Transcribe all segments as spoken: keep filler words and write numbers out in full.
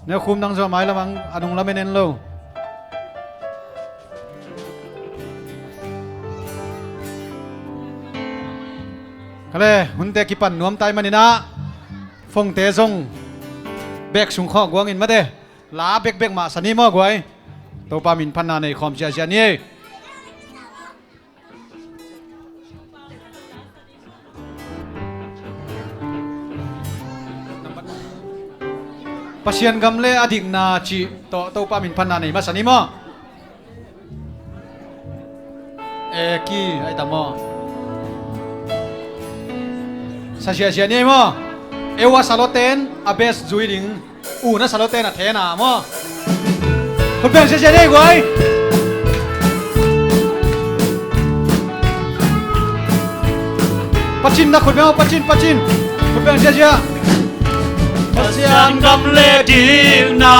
Neukhum nang zong mai lamang a nung lamen en lo. Kale, hunte kipan nuam tai maninah phongte zong bek sung khawh guangin mate. La bekbek mah sa ni maw guai. Topa min phatna nei khawm ziazia ni ei. Pasian gam le a dikna cih tawh Topa min phatna nei masa ni maw. E ki ai ta maw. Sa ziazia ni ei maw. E ua sa lawten a best zui ding. U na sa lawten a thena maw. Khut beng ziazia ni ei guai. Pacin na khut beng, pacin, pacin. Khut beng ziazia. Pasian gam le dikna,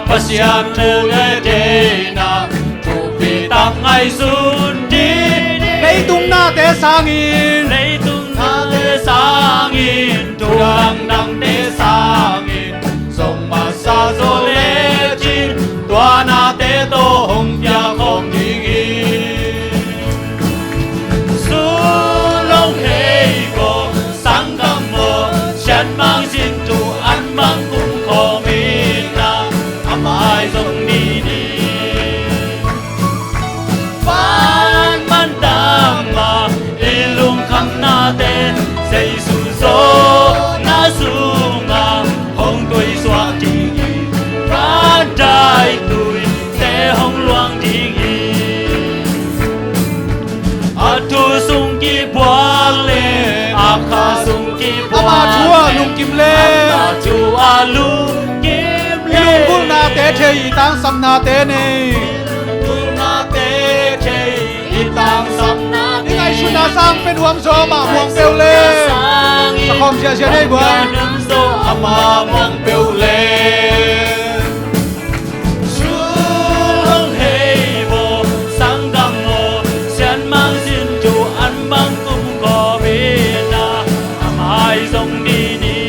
Pasian thu le theihna, thupi tak ngaihsun dih ni. Leitung nate sangin, leitung nate sangin, thu dangdangte sangin zong masa zaw lecin, tua nate tawh hong piak khawm ding hi. Sun hong hei baw, sanggam aw, sianmang sin thu an mang kum khawm in ah, a mai zong ni ni. Van man tang mah i lungkhamnate, Jesu zawhna sungah hong tuisuak ding hi. Van dai tuite hong luang ding hi. A thu sung kibuak le, a kha sung kibuak, ama thu ah le, lungkim le, ama thu ah lungkim le, i lunggulhnate thei, i tangsapnate nei, i lunggulhnate thei, i tangsapnate nei, i ngaihsutna sang pe nuam zaw mah muang peuh le, i ngaihsutna sang, sa khawm ziazia nei buai, nuam zaw amah muang peuh le. Sun hong hei baw, sanggam aw, sianmang sin thu an mang kum khawm in ah, a mai zong ni ni.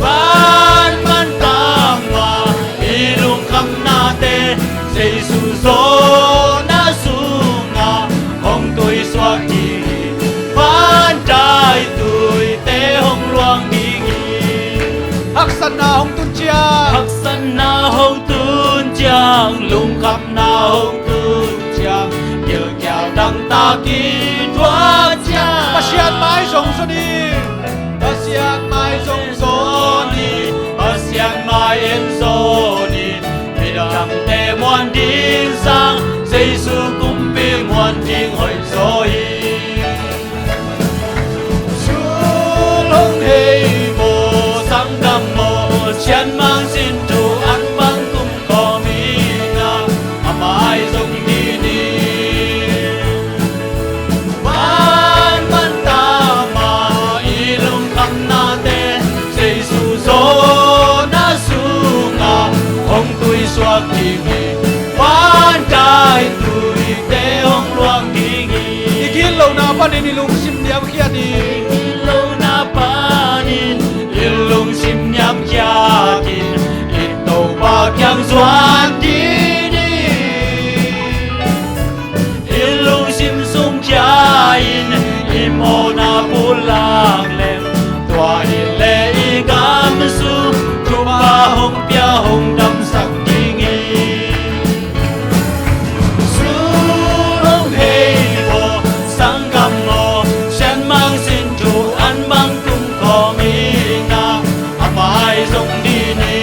Van man tang mah i lungkhamnate, Jesu zawhna sungah hong tuisuak ding hi. Van dai tuite hong luang ding hi. Haksatna hong tun ciang, haksatna hong tun ciang, lungkhamna hong tun ciang, gilkial dangtak i thuak ciang, Pasian mai zong zaw ni. Pasian mai zong zaw ni. Pasian mai en zaw ni. Midangte muan ding sang, Jesu kumpi muan ding hoih zaw hi. Sun hong hei baw, sanggam aw, sianmang sin thu an mang kum khawm in ah, a mai zong ni ni. Van man tang mah i lungkhamnate, Jesu zawhna sungah hong tuisuak ding hi. Van dai tuite hong luang ding hi. I gitlohna panin i lungsim niamkhiat in, i gitlohna panin i lungsim niamkhiat in, i Topa kiang zuan ding hi. I lungsim sungkhia in i mawhna pulak leng, tua hileh i gam sung thupha hong pia hong damsak ding hi. Sun hong hei baw, sanggam aw, sianmang sin thu an mang kum khawm in ah, a mai zong ni ni.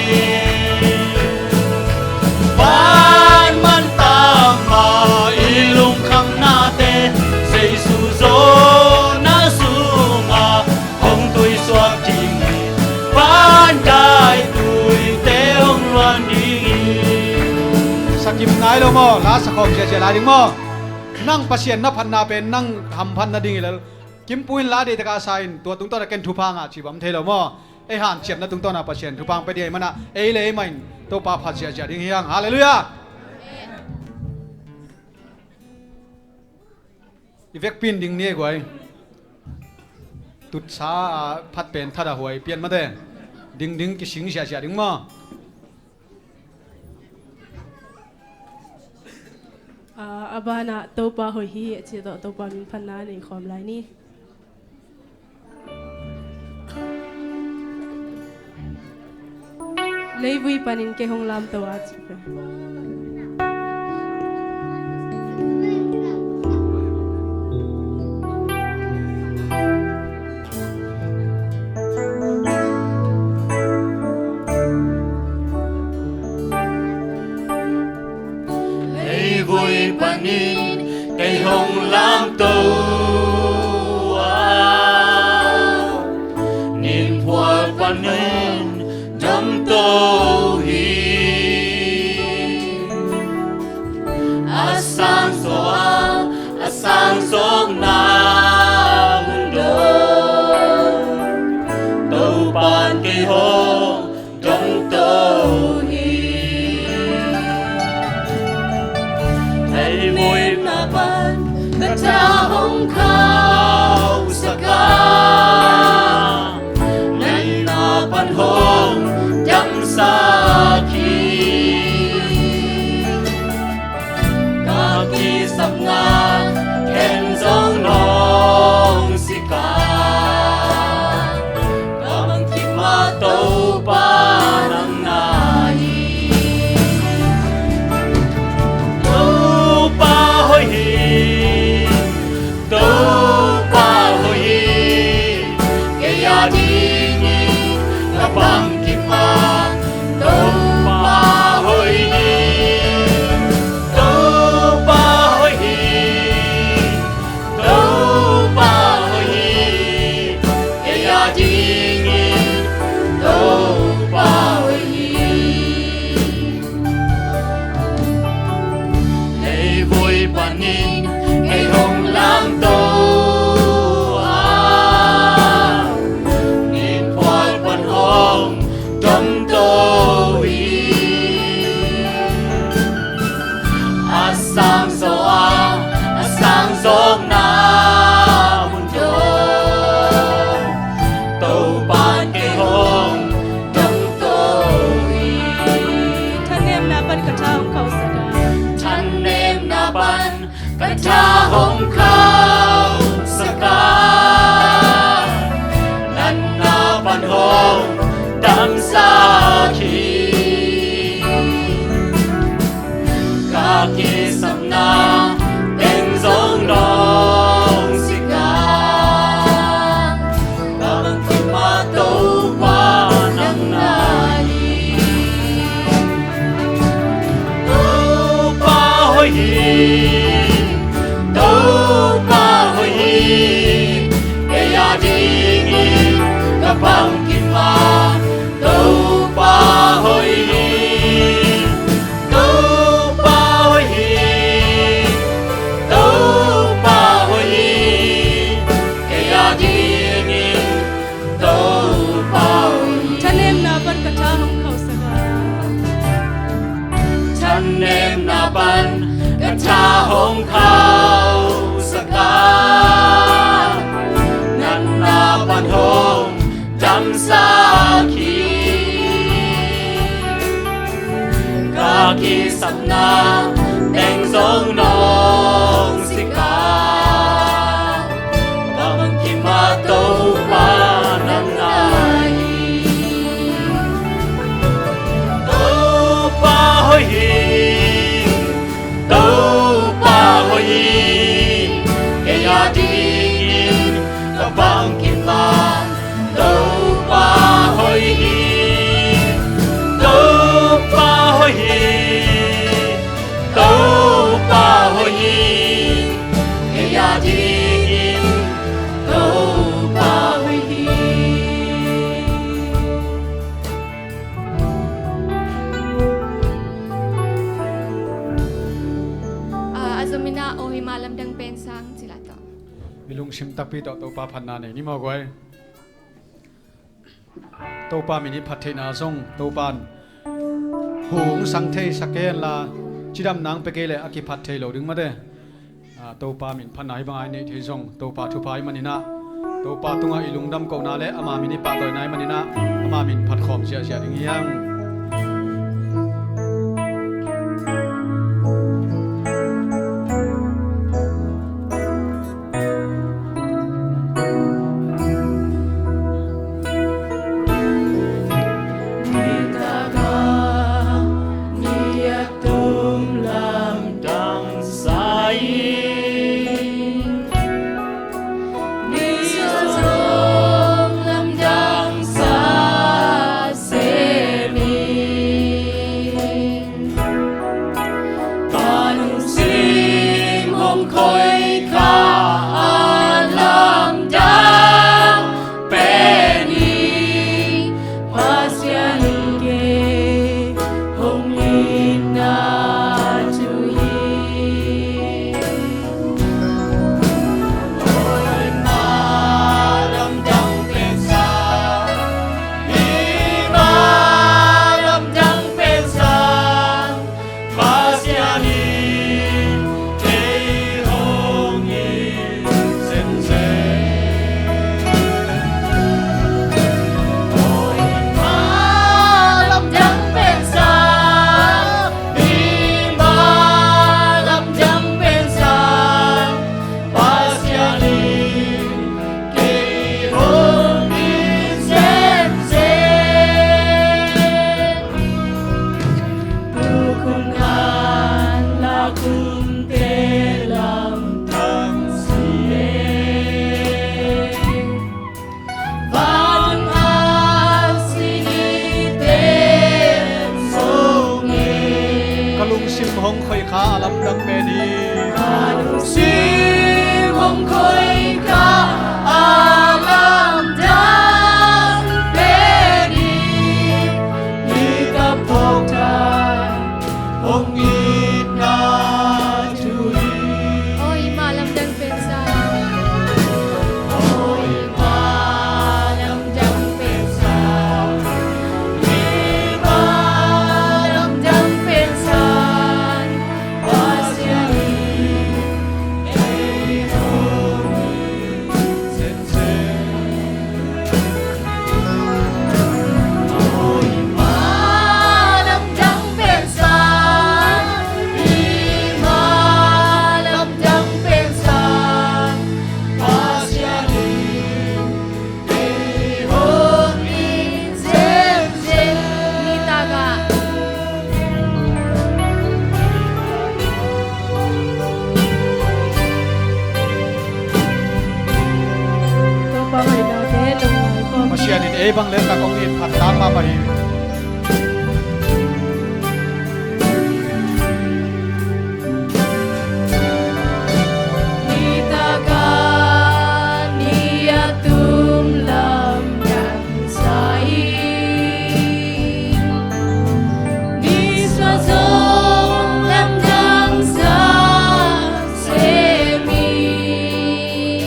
Van man tang mah i lungkhamnate, Jesu zawhna sungah hong tuisuak ding hi. Van dai tuite hong luang ding hi. Sa kim nai lo maw, la sa khawm ziazia lai ding maw. Nang Pasian na phatna pen nang hamphat nading hi lel. Kimpu in la deihtak a sa in, tua tungtawn a ken thupha ngah cih bang om thei lo maw. Ei hanciamna tungtawn a Pasian thupha hong pia ding ahih manin, ei le ei mah in Topa phat ziahziah ding hi hang. Halleluiah. I vekpi in ding ni ei guai. Tutsa a phat pen that a huai pian mate. dingding kising siasia ding maw? A, a banah Topa hoih hi a cih tawh Topa min phatna nei khawm lai ni. Leivui panin kei hong lamto a cih. Leivui panin kei hong lamto a, nimphual panin damto hi. A sang zaw a, a sang zawkna hun dong Topan kei hong damto hi. Leivui na pan ka tha hong khauhsak a, nang na pan hong damsak hi. Ka kisapna ken zong nong sik a, ka bangkip mah Topa nang na hi. Topa hoih hi, Topa hoih hi, kei a dingin ka bangkip mah Topa hoih hi. Topa hoih hi, Topa hoih hi, kei a dingin Topa hoih hi. Leivui panin kei hong lamto a, nimphual pan hong damto hi. A sang zaw a, a sang zawkna hun dong Topan kei hong damto hi. Thanemna pan ka tha hong khauhsak a, thanemna pan ka tha hong khauhsak a, nang na pan hong damsak hi. Ka kisapna ken zong nong sik a, ka bangkip mah Topa nang na hi. Topa hoih hi, Topa hoih hi, kei a dingin ka bangkip mah Topa hoih hi. Topa hoih hi, Topa hoih hi, kei a dingin Topa hoih hi. Thanemna pan ka tha hong khauhsak a, thanemna pan ka tha hong khauhsak a, nang na pan hong damsak hi. Ka kisapna ken zong nong sik a, ka bangkip mah Topa nang na hi. Topa hoih hi, Topa hoih hi, kei a dingin ka bangkip mah Topa hoih hi. Topa hoih hi, Topa hoih hi, kei a dingin Topa hoih hi. A, a zom in ah, aw hi mah lamdang pen sang cila tawh. Mi lungsim takpi tawh Topa phatna nei ni maw guai. Topa min i phat theihna zong Topa in hu hong sang thei sak hen la, cidamna hong pia kei leh a kiphat thei lo ding mate. A, Topa min phatna hih bangah i neih thei zong Topa thupha ahih manin ah, Topa tungah i lungdam kohna le ama min i pahtawina ahih manin ah, a Ama min phat khawm siahsiah ding hi hang. Nitak a ni a tum lamdang sa in, nisuah zong lamdang sa sem in. Ka lungsim hong khoikha a lamdang pen hi, Pasian in kei hong itna thu hi. Aw, i ma lamdang pen sang, i ma lamdang pen sang, Pasian in kei hong it semsem. Aw, i ma lamdang pen sang, i ma lamdang pen sang, Pasian in kei hong it semsem. Tuk hun an la khunte lamdang si e, van aksi ni ten song e. Ka lungsim hong khoikha a lamdang pen hi. Ka lungsim hong khoikha a lamdang pen hi, hi ka phawk ta hong itna thu hi. Aw, i ma lamdang pen sang. Aw, i ma lamdang pen sang, i ma lamdang pen sang, Pasian in kei hong it semsem. Aw, i ma lamdang pen sang, i ma lamdang pen sang, Pasian in kei hong it semsem. Nitak a Pasian in ei bang le tak hong it phat tak mahmah hi. Nitak a ni a tum lamdang sa in, nisuah zong lamdang sa sem in.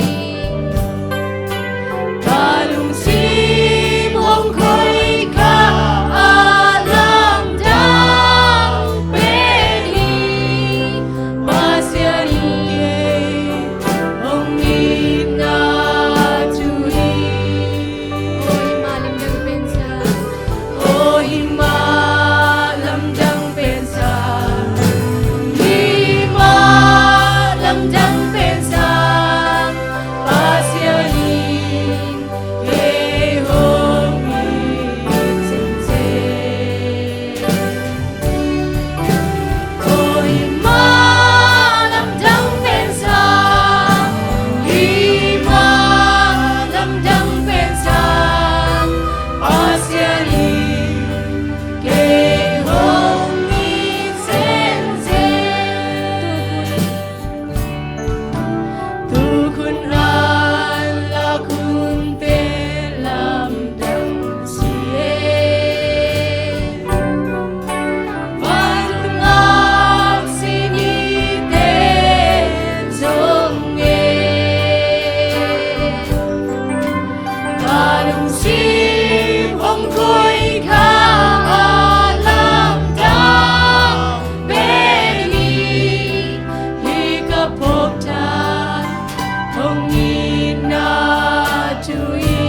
Ka lungsim hong khoikha a lamdang pen hi, Pasian in kei hong itna thu hi. Aw, i ma lamdang pen sang. Aw, i ma lamdang pen sang, i ma lamdang pen sang, Pasian in kei hong it semsem. Aw, i ma lamdang pen sang, i ma lamdang pen sang, Pasian in kei hong it semsem. Tuk hun an la khunte lamdang si e, van aksi ni ten zong e. Ka lungsim hong khoikha a lamdang pen hi, hi ka phawk ta hong itna thu hi.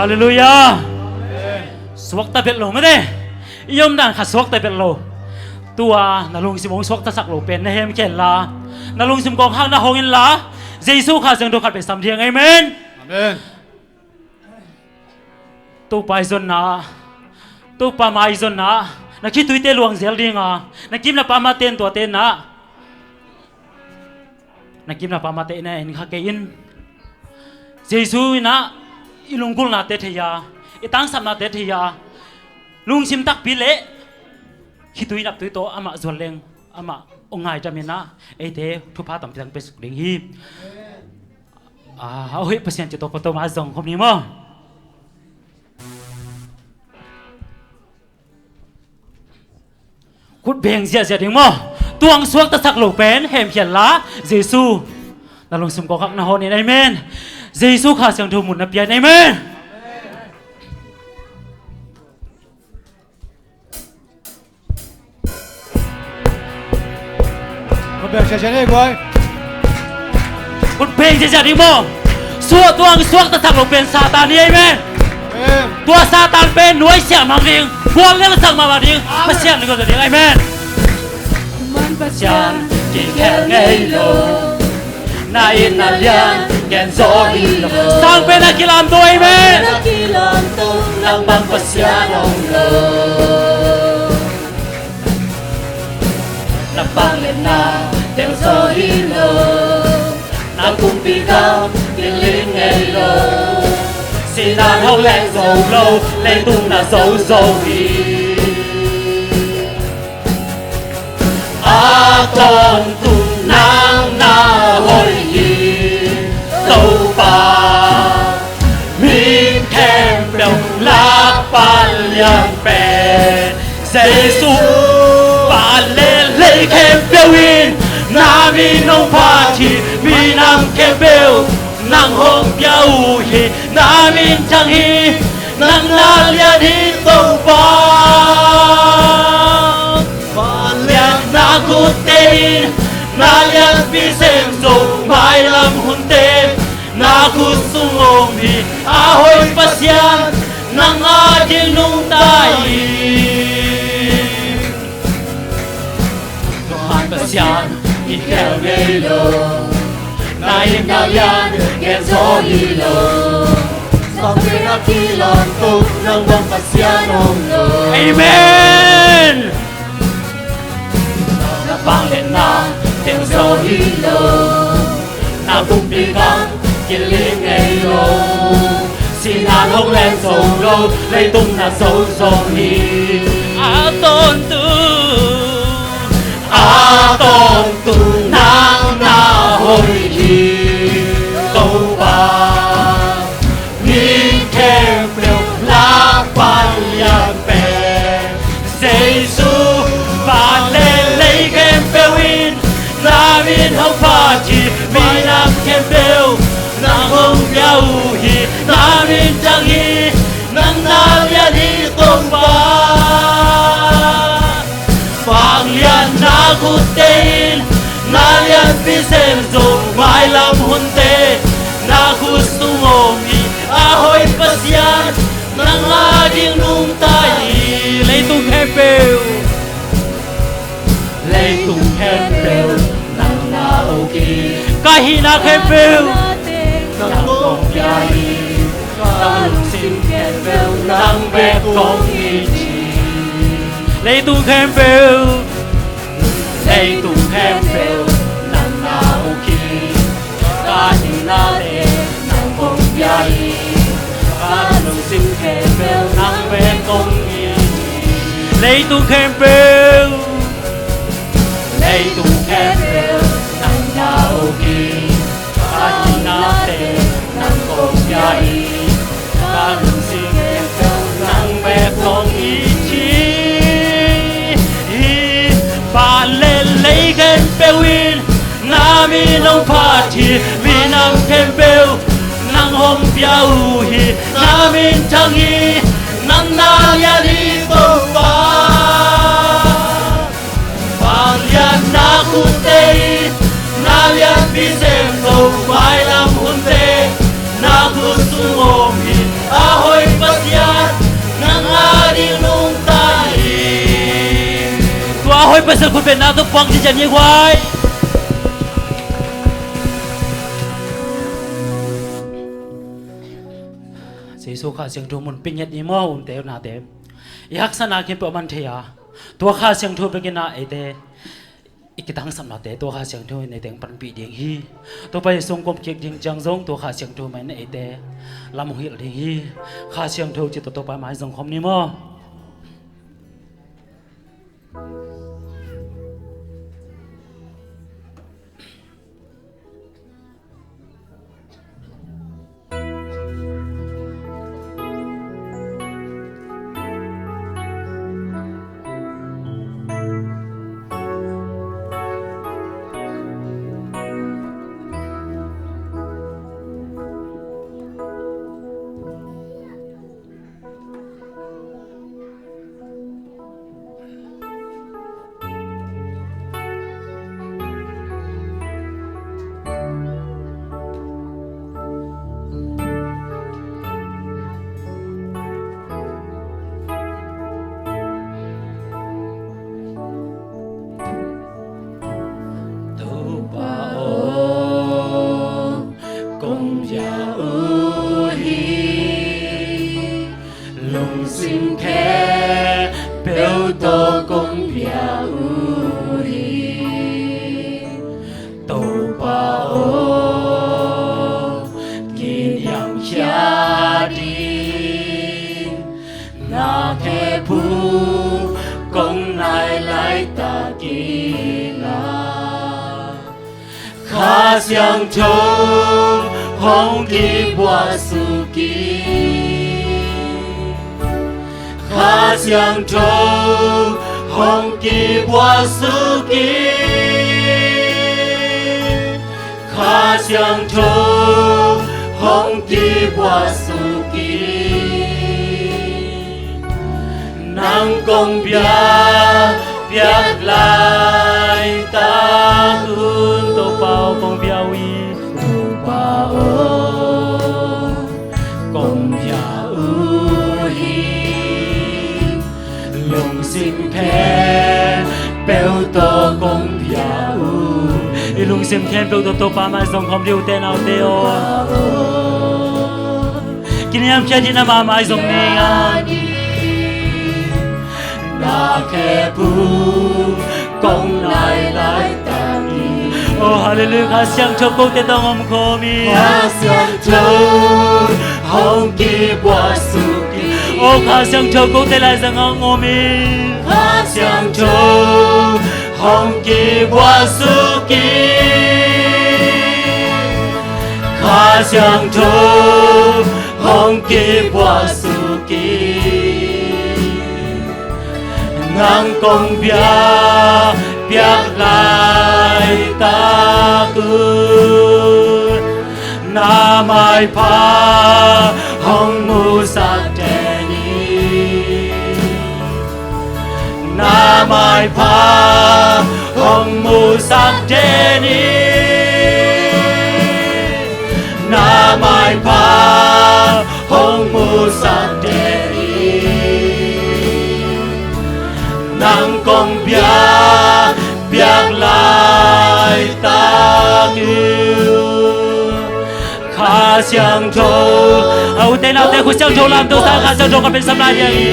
Halleluiah. Suakta belh lo mate. I omdan khat suakta belh lo. Tua na lungsim hong suaktasak lo pen na hemkhia inla, na lungsim kawngkhak na hong inla, Jesu Kha Siangtho khat bek sam ding. Amen. Amen. Topa i zonna, Topa mai zonna, na khituite luang zel dinga, na kim na pam a ten tua tenna, na kim na pam a ten na en kha kei in. Jesu in ah i lunggulhnate thei a, i tangsapnate thei a, lungsim takpi le khitui naptui tawh amah zual leng amah hong ngaidam in ah eite thupha tampi tang pe suk ding hi. A hoih Pasian ci tawh pawtawm a zong khawm ni maw? Khut beng ziahziah ding maw? Tua hong suaktasak lo pen hemkhia inla, Jesu na lungsim kawngkhak na hon in. Amen. Jesu Kha Siangtho mun na pia in. Amen. Khut beng ziahziah ding, guai. Khut beng ziahziah ding maw? Suak, tua hong suaktasak lo pen Satan hi. Amen. Amen. Tua Satan pen nuaisiah mang ding, guallelsak mahmah ding. Amen. Pasian na gualzawh ding. Amen. Pasian kikhelh ngei lo, na it na lian gen zaw hi lo. Sang pen a kilamto. Amen. Nang bang Pasian om lo. Na vangliatna teng zaw hi lo. Na kumpi gam kilin ngei lo. Sinan hong leng zo lo, leitung na zo zo hi. A tawntung nang na hoih hi, Topa. Mi khempeuh lak Vanglian pen Jesu. Vanleng lei khempeuh in na min hong phat hi. Minam khempeuh nang hong pia uh hi. Na min thang hi. Nang na lian hi, Topa. Vangliatna khutte in na lianpi sem zo. Mailam hunte na khut sung om hi. A hoih Pasian, nang ading nungta hi. Tua Pasian kikhelh ngei lo, na it na lian gen zaw hi lo. Sang pen a kilamto, nang bang Pasian om lo. Amen. Na vangliatna teng zaw hi lo. Na kumpi gam kilin ngei lo. Sinan hong leng zo lo, leitung na zo zo hi. A tawntung, a tawntung nang na hoih hi, Topa. Mi khempeuh lak Vanglian pen Jesu. Vanleng lei khempeuh in na min hong phat hi. Minam khempeuh nang hong pia uh hi. Na min thang hi. Nang na lian hi, Topa. Vangliatna khutte in na lianpi sem zo. Mailam hunte na khut sung om hi. A hoih Pasian, nang ading nungta hi. Leitung khempeuh, leitung khempeuh nang na uk hi. Ka hihna khempeuh nang kong pia hi. Ka lungsim khempeuh nang bek kong it hi. Leitung khempeuh, leitung khempeuh nang na uk hi. Ka hihnate nang kong pia hi. Ka lungsim khempeuh nang bek kong it hi. Leitung khempeuh, leitung khempeuh nang na uk hi. Ka hihnate nang kong pia hi. Ka lungsim khempeuh nang bek kong it hi. Vanleng lei khempeuh in na min hong phat hi. Minam khempeuh nang hong pia uh hi. Na min thang hi. Nang na lian hi, Topa. Vangliatna khutte in na lianpi sem zo. Mailam hunte na khut sung om hi. A hoih Oi, Pasian khut bengna tawh puang cincian hi guai. Jesu Kha Siangtho mun pia ngiat ni maw, u te nau te. I haksatna khempeuh a man thei a, tua Kha Siangtho bek in ah eite i kitangsapnate tua Kha Siangtho in ei teng panpih ding hi. Topa Jesu hong kom kik ding ciang zong tua Kha Siangtho mah in eite lam hong hilh ding hi. Kha Siangtho cih tawh Topa mai zong khawm ni maw. Topa aw, kong pia uh hi. Lungsim khempeuh tawh kong pia uh hi. Topa aw, kiniamkhiat ding na khephung kong nai laitak in ah, Kha Siangtho hong kibuak suk in. Kha Siangtho hong kibuak suk in. Kha Siangtho hong kibuak suk in. Nang kong pia, piak laitak un. Topa aw, kong pia uh hi. Topa aw, kong pia uh hi. Lungsim khempeuh tawh kong pia uh. I lungsim khempeuh tawh Topa mai zong khawm dih, u te nau te aw. Kiniamkhiat ding na mai zong ni a. Na khephung kong nai laitak in. Oh, hallelujah. Kha Siangtho kote tawh hong om khawm in. Kha Siangtho hong kibuak suk in. Oh, Kha Siangtho kote lai zang hong om in. Kha Siangtho hong kibuak suk in. Kha Siangtho hong kibuak suk in. Nang kong pia, piak laitak un. Na maipha hong musak den in. Na maipha hong musak den in. Na maipha hong musak den in. Nang kong pia, piak laitak un. Kha Siangtho, a, u te nau te, Kha Siangtho lamto sa, Kha Siangtho ka pia sam lai ding hi.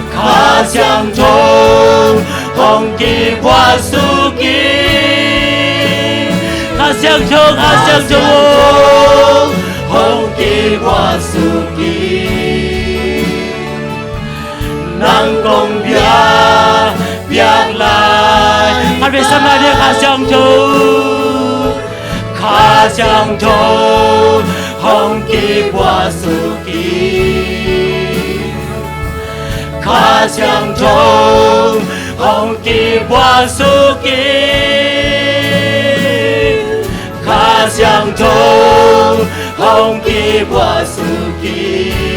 Kha Siangtho hong kibuak suk in. Kha Siangtho, Kha Siangtho hong kibuak suk in. Nang kong pia, piak lai. Khat vei sam lai ding, Kha Siangtho. Kha Siangtho hong kibuak suk in. Kha Siangtho hong kibuak suk in. Kha Siangtho hong kibuak suk in.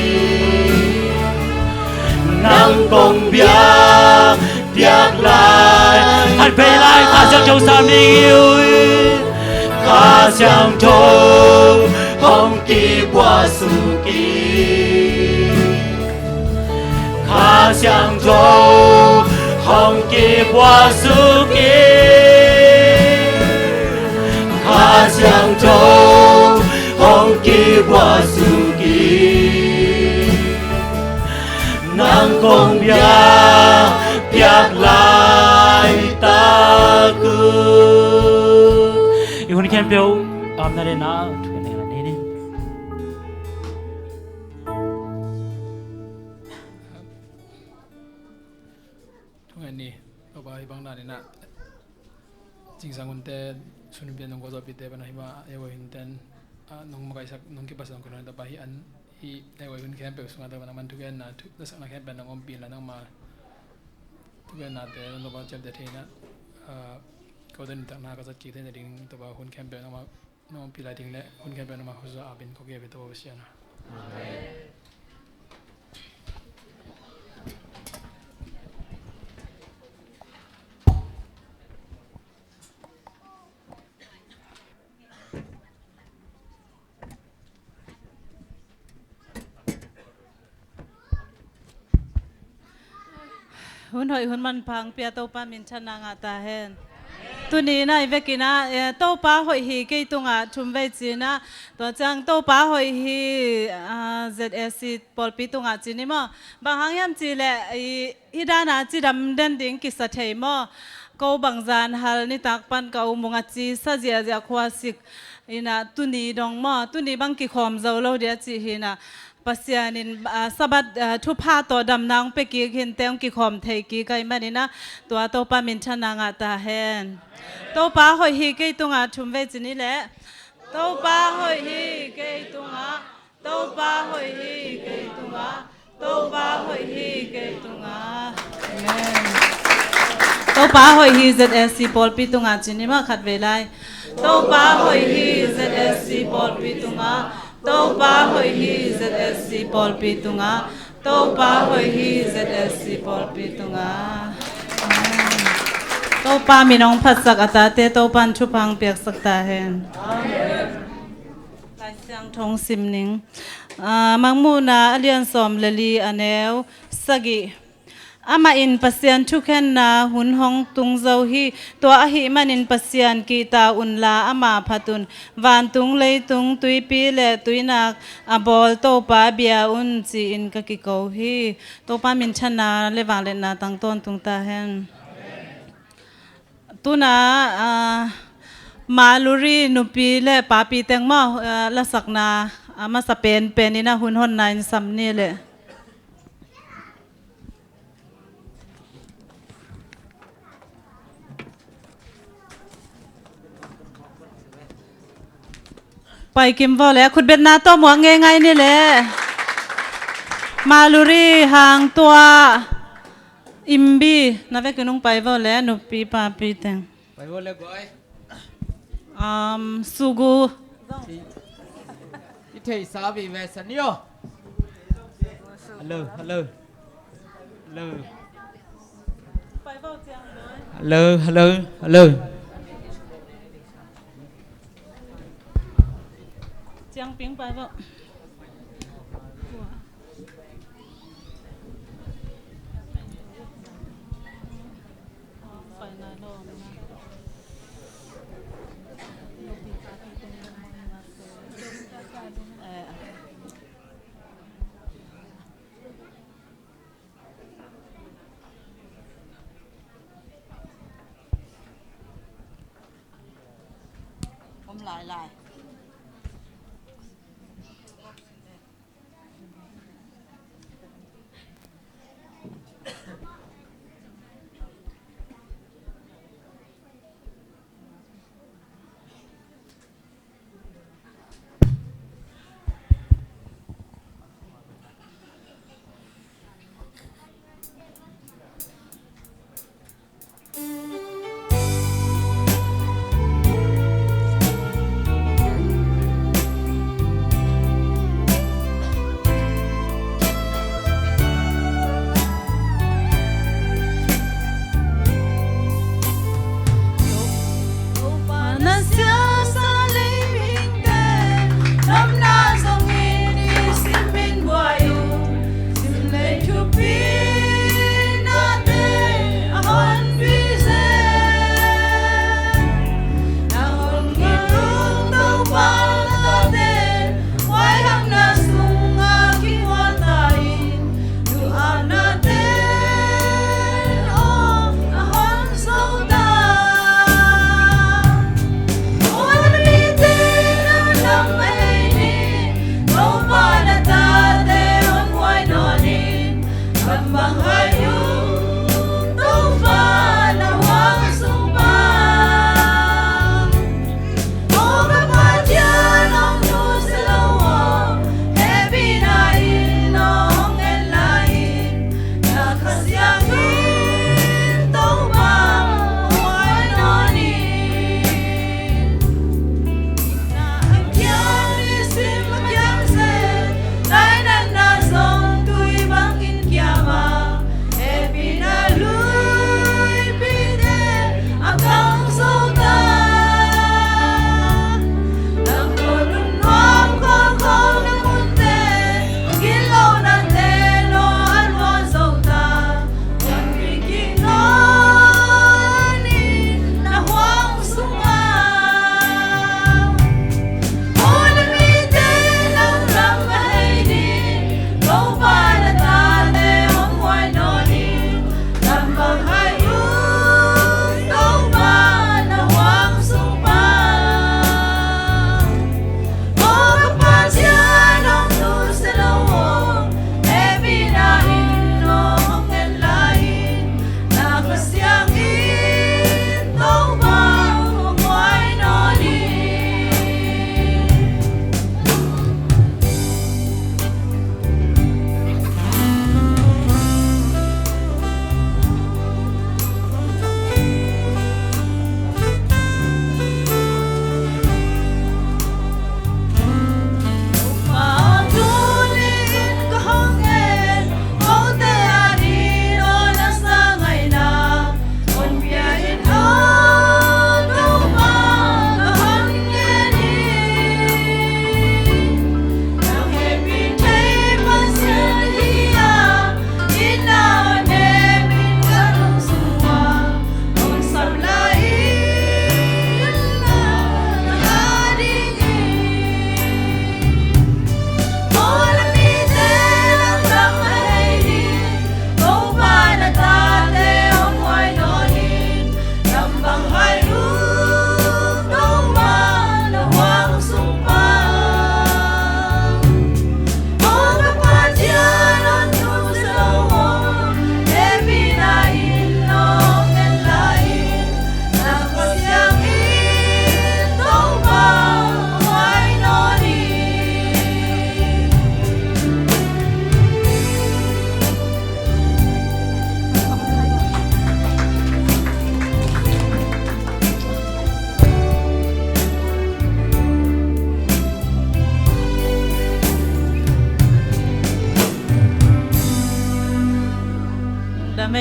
Nang kong pia, piak lai. Khat vei lai, Kha Siangtho sam ni uh. Kha Siangtho hong kibuak suk in. Kha Siangtho Hong kipua suk in, Kha Siangtho hong kipua suk in, nang kong biak piak laitak un. I hun khempeuh a omna le na thugen nei ni. Thungen ni, Topa, hih bang dan in ah Cingsang Hunte, Sun Pian Nong Ko Zawpite pan a hih bang a ei vai hunten, ah, nong makaisak, nong kipatsak nong ko nong Topa, hih an, hih ei vai hun khempeuh sungah Topa nangman thugenna, thu, lasakna khempeuh nong ompih in la nangma thugennate nong Topa ciamteh thei in ah, ah, kote nuntakna ka zat kik theihna ding Topa hun khempeuh nangma nong ompih lai ding le hun khempeuh nangma khuazua apin ko kei ve Topa Pasian a. Amen. Hun hoih hun manpha hong pia Topa minthanna ngah ta hen. Tuni in ah i vekin ah, eh, Topa hoih hi kei tungah thum vei ci-in ah, tua ciang Topa hoih hi, ah, Z A C pawlpi tungah ci ni maw. Bang hang hiam cih leh i, hih dan a cidam den ding kisa thei maw. Ko bangzah in hal nitak pan ka um ung a ci sa ziahziah khua sik in ah tuni dong maw, tuni bang kikhawm zo lo dia cih hi in ah. Pasian in, ah, Sabbath, ah, thupha tawh damna hong pia kik hi inteh hong kikhawm thei kik ahih manin ah, tua Topa minthanna ngah ta hen. Topa hoih hi kei tungah thum vei ci ni leh. Topa hoih hi kei tungah, Topa hoih hi kei tungah, Topa hoih hi kei tungah. Amen. Topa hoih hi Z A C pawlpi tungah ci ni maw khat vei lai. Topa hoih hi Z A C pawlpi tungah. Topa hoih hi Z A C pawlpi tungah. Topa hoih hi Z A C pawlpi tungah. Amen. Topa min hong phatsak a tate Topa in thupha hong piaksak ta hen. Amen. Lai Siangtho hong sim ning. Ah, Mangmuhna a lian sawm le li a neu sagih. Amah in Pasian thukhenna hun hong tung zo hi. Tua ahih manin Pasian kihta unla ama phat un. Vantung leitung tuipi le tuinak a bawl Topa bia un ci-in ka kiko hi. Topa minthanna le vangliatna tang tawntung ta hen. Tuna, ah, Maluri nupi le papi teng maw, ah, lasakna, ah, masa penpen in a hun honna in sam ni leh. Paikim vaw leh, khutbetna tawh muak ngeingai ni leh. Maluri, Hang Tua, Imbi, na vekin hong pai vaw leh, nupi papi teng. Pai vaw leh guai. Um, Sugu. I, i theihsa vive sa ni aw. Hello, hello. Hello. Hello, hello, hello. Ciangping pai vaw. Om lai lai.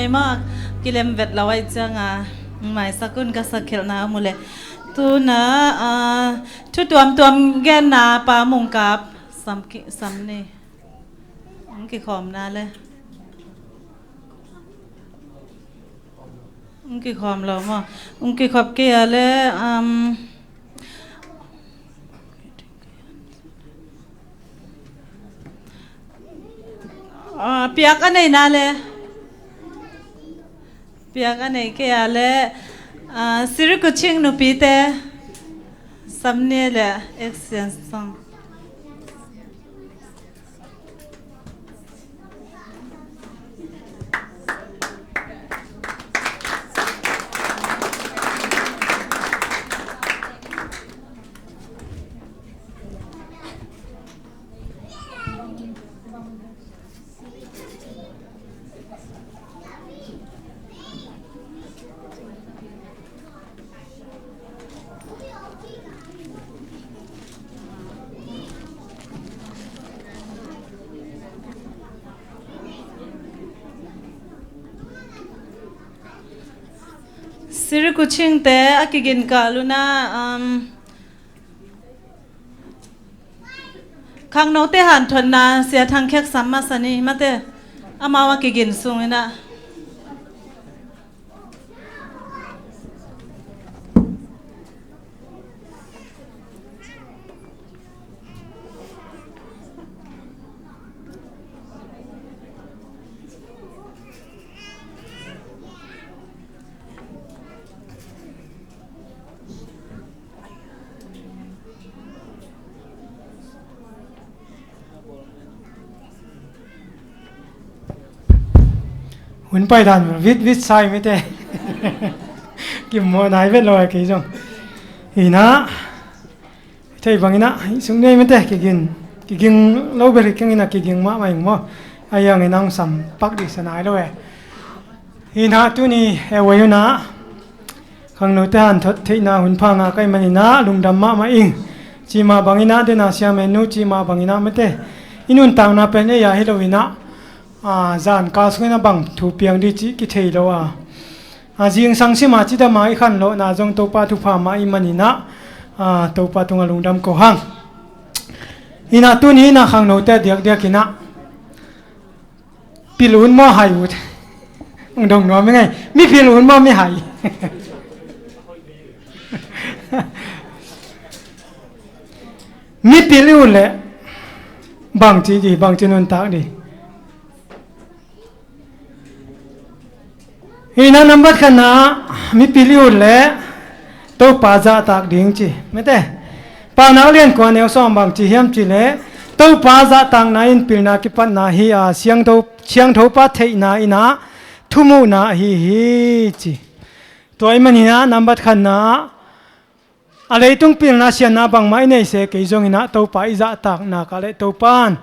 Mah kilem vet lo ahih cianga maisak un, ka sak khelhna om uh leh. Tuna, ah, thu tuamtuam genna Pa Mungkap sam ki, sam ni. Hong kikhawmna le. Hong kikhawm lo maw? Hong kikhop kei a le, um, ah, piak a neihna le. Piak a nei kei a le, ah, Siri Kuching nupite. Sam ni le action song. Siri Kuchingte a kigin kal un ah, um, khangnote hanthotna Sia Thang Khek sam masa ni mate, amau a kigin sung in ah. Hun pai dan vit vit sai mite. Kim mo nai vet lo ai kei zong. Ina. Thei bangin ah, sung nei mite, kigin, kiging lo beri keng in ah, kiging mahmah ing maw. Ai ang in ang sam pak di sa nai lo e. Ina tuni e wai un ah. Khangnote hanthot theihna hun pha ngah ka hih manin ah lungdam mahmah ing. Cih mah bangin ah, dena siamenu cih mah bangin ah mate, i nuntakna pen ei a hi lo in ah, a, zan kal sungin ah bang thu piang ding cih kithei lo a. A, zingsang sim a cidam a i khanlawhna zong Topa thupha mah i hih manin ah, a, Topa tungah lungdam ko hang. Ina tuni in ah khangnote diakdiak in ah, pil ut maw hai ut? Hong dong nuam ing ei. Mi pil ut maw mi hai? Mi pil i ut leh bangci di, bangci nuntak di? Ina nambat khatna, mi pil i ut leh Topa zahtak ding ci. Mate, Paunak lian kua neu sawm bangci hiam cih leh, Topa zahtakna in pilna kipatna hi a, siangtho, siangtho pa theihna in ah thumuhna ahi hi ci. Tua i hih manin ah nambat khatna, a leitung pilna sianna bangmah i nei se kei zongin ah Topa i zahtakna kah leh Topa in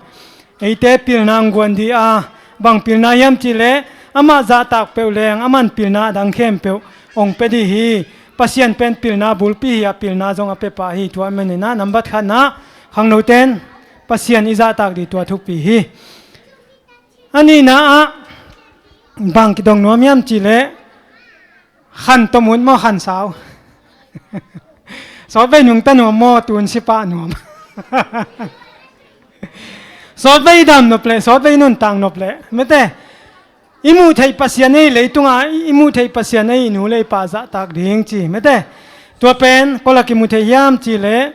eite pilna hong guan dih a, bang pilna hiam cih leh amah zahtak peuh leng aman pilna a dang khempeuh hong pia dih hi. Pasian pen pilna bulpi hi a, pilna zong a pia pah hi. Tua i hih manin ah nambat khatna, khangnote in Pasian i zahtak dih, tua thupi hi. A nihna ah bang kidong nuam hiam cih leh, khan tom ut maw khan sau? Sawtvei nungta nuam maw tun sipah nuam? Sawtvei i dam nop leh, sawtvei i nuntak nop leh mate, i muh theih Pasian ei, leitungah i muh theih Pasian ei, i nu le i pa zahtak ding ci mate. Tua pen koi lak i mu thei hiam cih leh,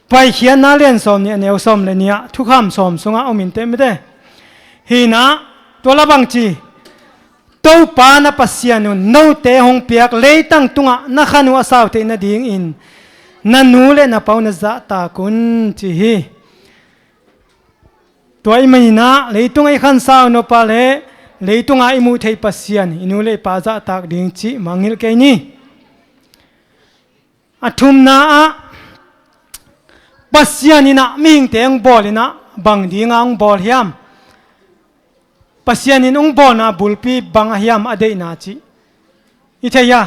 Paikhiatna lian sawm nih a neu sawm le nih ah thukham sawm sungah om inteh mate. Hi in ah, tua lah bangci, Topa na Pasian un note hong piak leitang tungah na khan uh a sautheih nadingin na nu le na pa uh na zahtak un ci hi. Tua i hih manin ah leitungah i khansau nop a leh leitungah i muh theih Pasian, i nu le i pa zahtak ding cih mangngilh kei ni. A thumna ah, Pasian in ah mihingte hong bawl in ah bang dinga hong bawl hiam? Pasian in hong bawlna bulpi bang a hiam a deihna cih i thei a?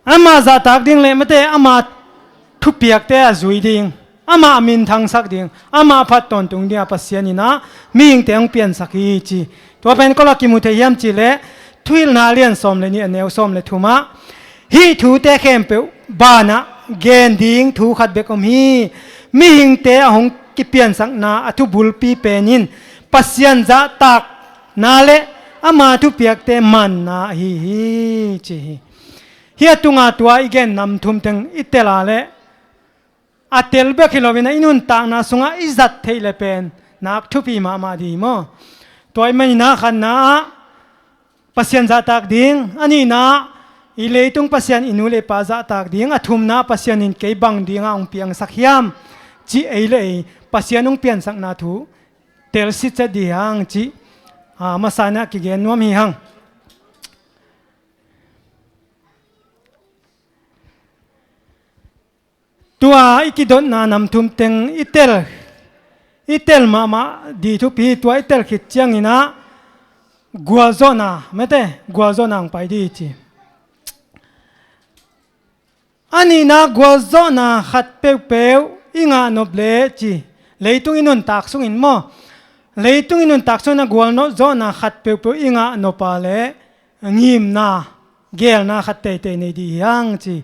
Ama zahtak ding le mate, ama thupiakte a zui ding. amah minthangsak ding, amah phat tawntung dingah Pasian in ah mihingte hong piansak hi ci. Tua pen koi la kimu thei hiam cih leh Thuhilhna a lian sawm le nih a neu sawm le thumah, hih thute khempeuh banah gen ding thu khat bek om hi. Mihingte a hong kipiansakna a thu bulpi pen in Pasian zahtakna le ama thupiakte manna ahi hi ci hi. Hih a tunga tua i gen nam thum teng i tel a leh a tel bek hi loin ah i nuntakna sungah i zat theih le pen nak thupi mahmah ding hi maw? Tua ahih manin ah khatna ah Pasian zahtak ding, a nihna ah i leitung Pasian i nu le i pa zahtak ding, a thumna ah Pasian in kei bang dingah hong piangsak hiam cih ei le ei Pasian hong piansakna thu telsiat ding hi hang cih, ah, masa in ah kigen nuam hi hang. Tua i kidotna nam thum teng i tel, i tel mahmah ding thupi hi. Tua i tel khit ciangin ah gualzawhna, mete, gualzawhna hong pai ding hi ci. A nihna gualzawhna khat peuhpeuh i ngah nop leh ci, leitung i nuntak sungin maw, leitung i nuntak sungin ah gualzawhna khat peuhpeuh i ngah nop a leh ngimna, geelna khat teitei nei ding hi hang ci.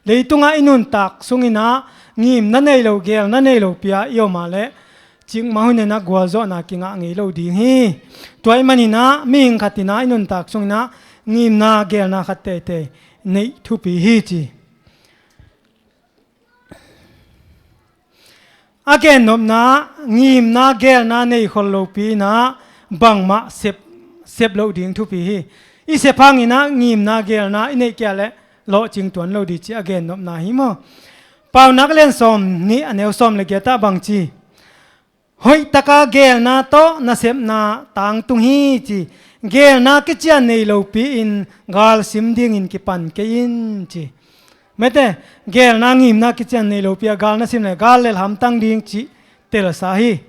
Leitungah i nuntak sungin ah ngimna nei lo, geelna nei lo pi-a i om a leh cikmah hunin ah gualzawhna kingah ngei lo ding hi. Tua ahih manin ah mihing khat in ah i nuntak sungin ah ngimna, geelna khat teitei neih thupi hi ci. A gennopna ah ngimna, geelna nei khol lopi in ah bangmah sep, sep loh ding thupi hi. I sep hangin ah ngimna, geelna i neih kei a leh lawhcing tuan lo ding cih a gennopna hi maw? Paunak a lian sawm nih a neu sawm le giat ah bang ci? Hoihtaka geelna tawh nasepna tangtung hi ci. Geelna kician nei lopi-in gal sim dingin kipan kei in ci. Mete, geelna, ngimna kician nei lopi-a gal na sim leh gal lel hamtang ding cih telsa hi.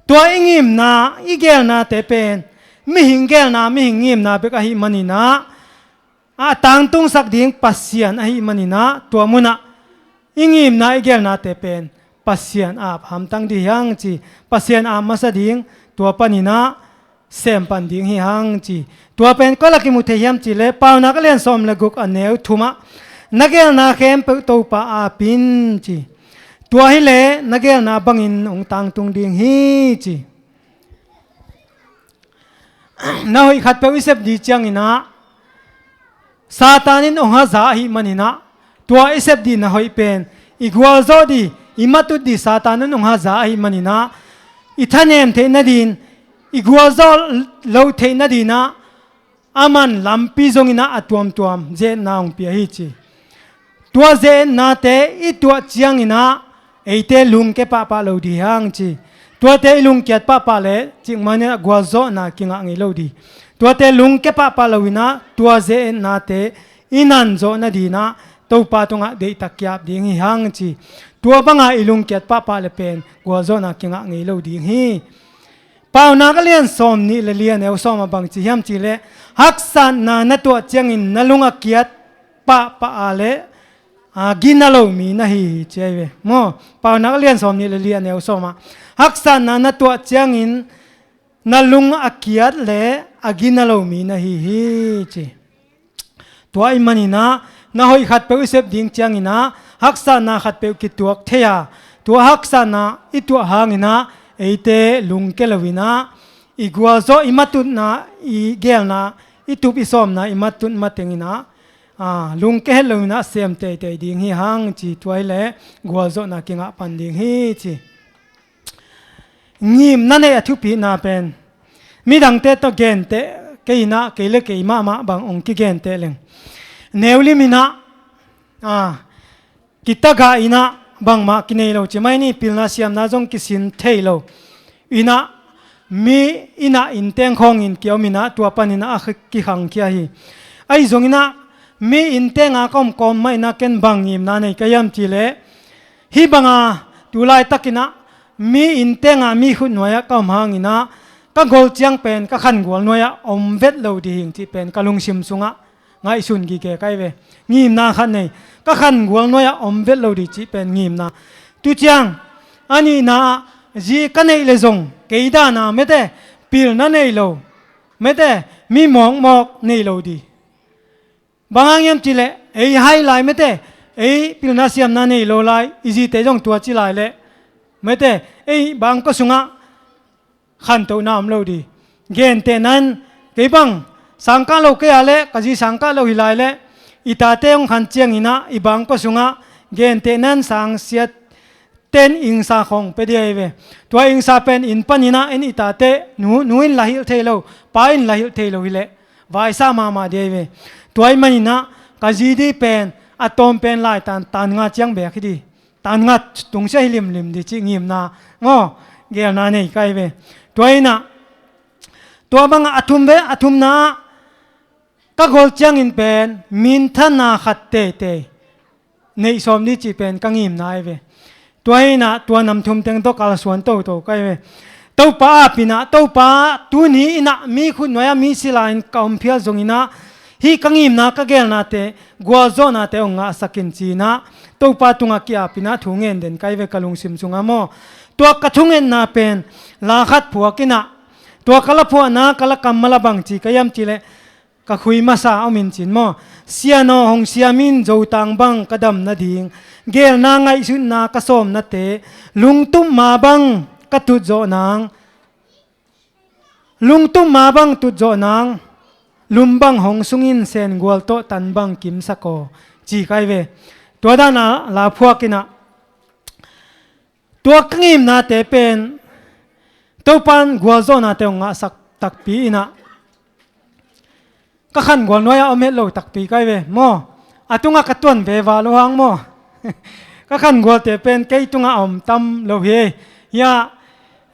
Tua i ngimna, i geelnate pen mihing geelna, mihing ngimna bek ahih manin ah, a tangtungsak ding Pasian ahih manin ah, tua munah i ngimna, i geelnate pen Pasian aap hamtang ding hi hang ci. Pasian aap masa ding, tua panin ah sem pan ding hi hang ci. Tua pen koi la kimu thei hiam cih leh Paunak a lian sawm le guk a neu thumah, na geelna khempeuh Topa aap in ci. Tua hi leh na geelna bangin hong tangtung ding hi ci. Na hoih khatpeuh i sep ding ciangin ah Satan in hong haza ahih manin ah, tua i sep ding na hoih pen i gualzawh ding, i matut ding Satan in hong haza ahih manin ah, i thanem theih nading, i gualzawh loh theih nading ah, aman lampi zongin ah a tuamtuam ze-etna hong pia hi ci. Tua ze-etnate i tuah ciangin ah eite lungkia pahpah lo ding hi hang ci. Tuate i lungkiat pahpah leh cikmah in ah gualzawhna kingah ngei lo ding. Tuate lungkia pahpah loin ah tua ze-etnate i nan zawh nading ah Topa tungah deihtak ki-ap ding hi hang ci. Tua banga i lungkiat pahpah leh pen gualzawhna kingah ngei lo ding hi. Paunak a lian sawm nih le li a neu sawm ah bang ci hiam cih leh, haksatna na tuah ciangin na lung a kiat pahpah a leh, a, gina lo mi na hi hi ci ahi ve. Maw, Paunak a lian sawm nih le li a neu sawm ah, haksatna na tuah ciangin na lung a kiat leh a gina lo mi na hi hi ci. Tua ahih manin ah, na hoih khatpeuh i sep ding ciangin ah, haksatna khatpeuh kituak thei a, tua haksatna i tuah hangin ah, eite lungkia loin ah, i gualzawh, i matutna, i geelna, i tup i sawmna, i matut matengin ah, a, lungkia het loin ah sem teitei ding hi hang ci. Tua hi leh gualzawhna kingah pan ding hi ci. Ngimna neih a thupitna pen midangte tawh genteh kei in ah, kei le kei mahmah bang hong kigenteh leng, neulim in ah, a, kitagah in ah, bangmah kinei lo ci mai ni, pilna siamna zong kisin thei lo in ah, mi in ah, innteng khawngin kiom in ah, tua panin ah a khi-, kikhangkhia hi. Ahi zongin ah, mi inntenga ka om kawm mah in ah ken bang ngimna nei ka hiam cih leh, hih banga tu laitakin ah mi inntenga mi khutnuai-ah ka om hangin ah, ka gol ciang pen ka khangual nuai-ah om vet lo ding hi ing cih pen ka lungsim sungah ngaihsun gige ka hi ve. Ngimna khat nei. ka khangual nuai-ah om vet lo dih cih pen ngimna. Tu ciang a nihna ah zi ka neih le zong kei dana mete pilna nei lo, mete mi mawkmawk nei lo dih. Bang hang hiam cih leh ei hai lai mete, ei pilna siamna nei lo lai i zite zong tua ci lai leh mete ei bangkua sungah khantohna om lo dih. Gentehna in kei bang sangkah lo kei a leh ka zi sangkah lo hi lai leh i tate hong khan ciangin ah i bangkua sungah gentehna in sangsia ten ingsa khawng pia dih ahi ve. Tua ingsa pen inn panin ah en i tate nu, nu in la hilh thei lo, pa in la hilh thei lo hi leh vaisa mahmah dih ahi ve. Tua ahih manin ah ka zi dih pen a tawm pen lai tan, tan nga ciang beek hi dih. Tan nga tungsia hi limlim dih cih ngimna maw, gelna nei ka hi ve. Tua in ah tua bangah a thum ve, a thumna ah ka gol ciangin pen minthanna khat teitei neih sawm dih cih pen ka ngimna ahi ve. Tua hi in ah tua nam thum teng tawh kalsuan toto ka hi ve. Topa ap in ah, Topa tuni in ah mi khut nuai-ah mi sila in ka om phial zongin ah hih ka ngimna ka gelnate gualzawhnate hong ngahsak in ci-in ah Topa tungah ki-ap in ah thu ngen den ka hi ve ka lungsim sungah maw. Tua ka thungetna pen la khat phuak in ah tua ka la phuahna ka la kammal ah bang ci ka hiam cih leh ka khui masa a om in cin maw. Sian aw, hong siam in, zotang bang ka dam nading, gelna ngaihsutna ka sawmnate, lungtup ma bang ka tutzawh nang, lungtup ma bang tutzawh nang, lum bang hong sung in, sengual tawh tan bang kimsak aw, ci ka hi ve. Tua dan a la phuak in ah tua ka ngimnate pen Topa in gualzawhnate hong ngahsak takpi in ah ka khangual nuai-ah om het lo takpi ka hi ve maw. A tungah ka tuan veva lo hang maw. Ka khangualte pen kei tungah a om tam lo hi. Hiah,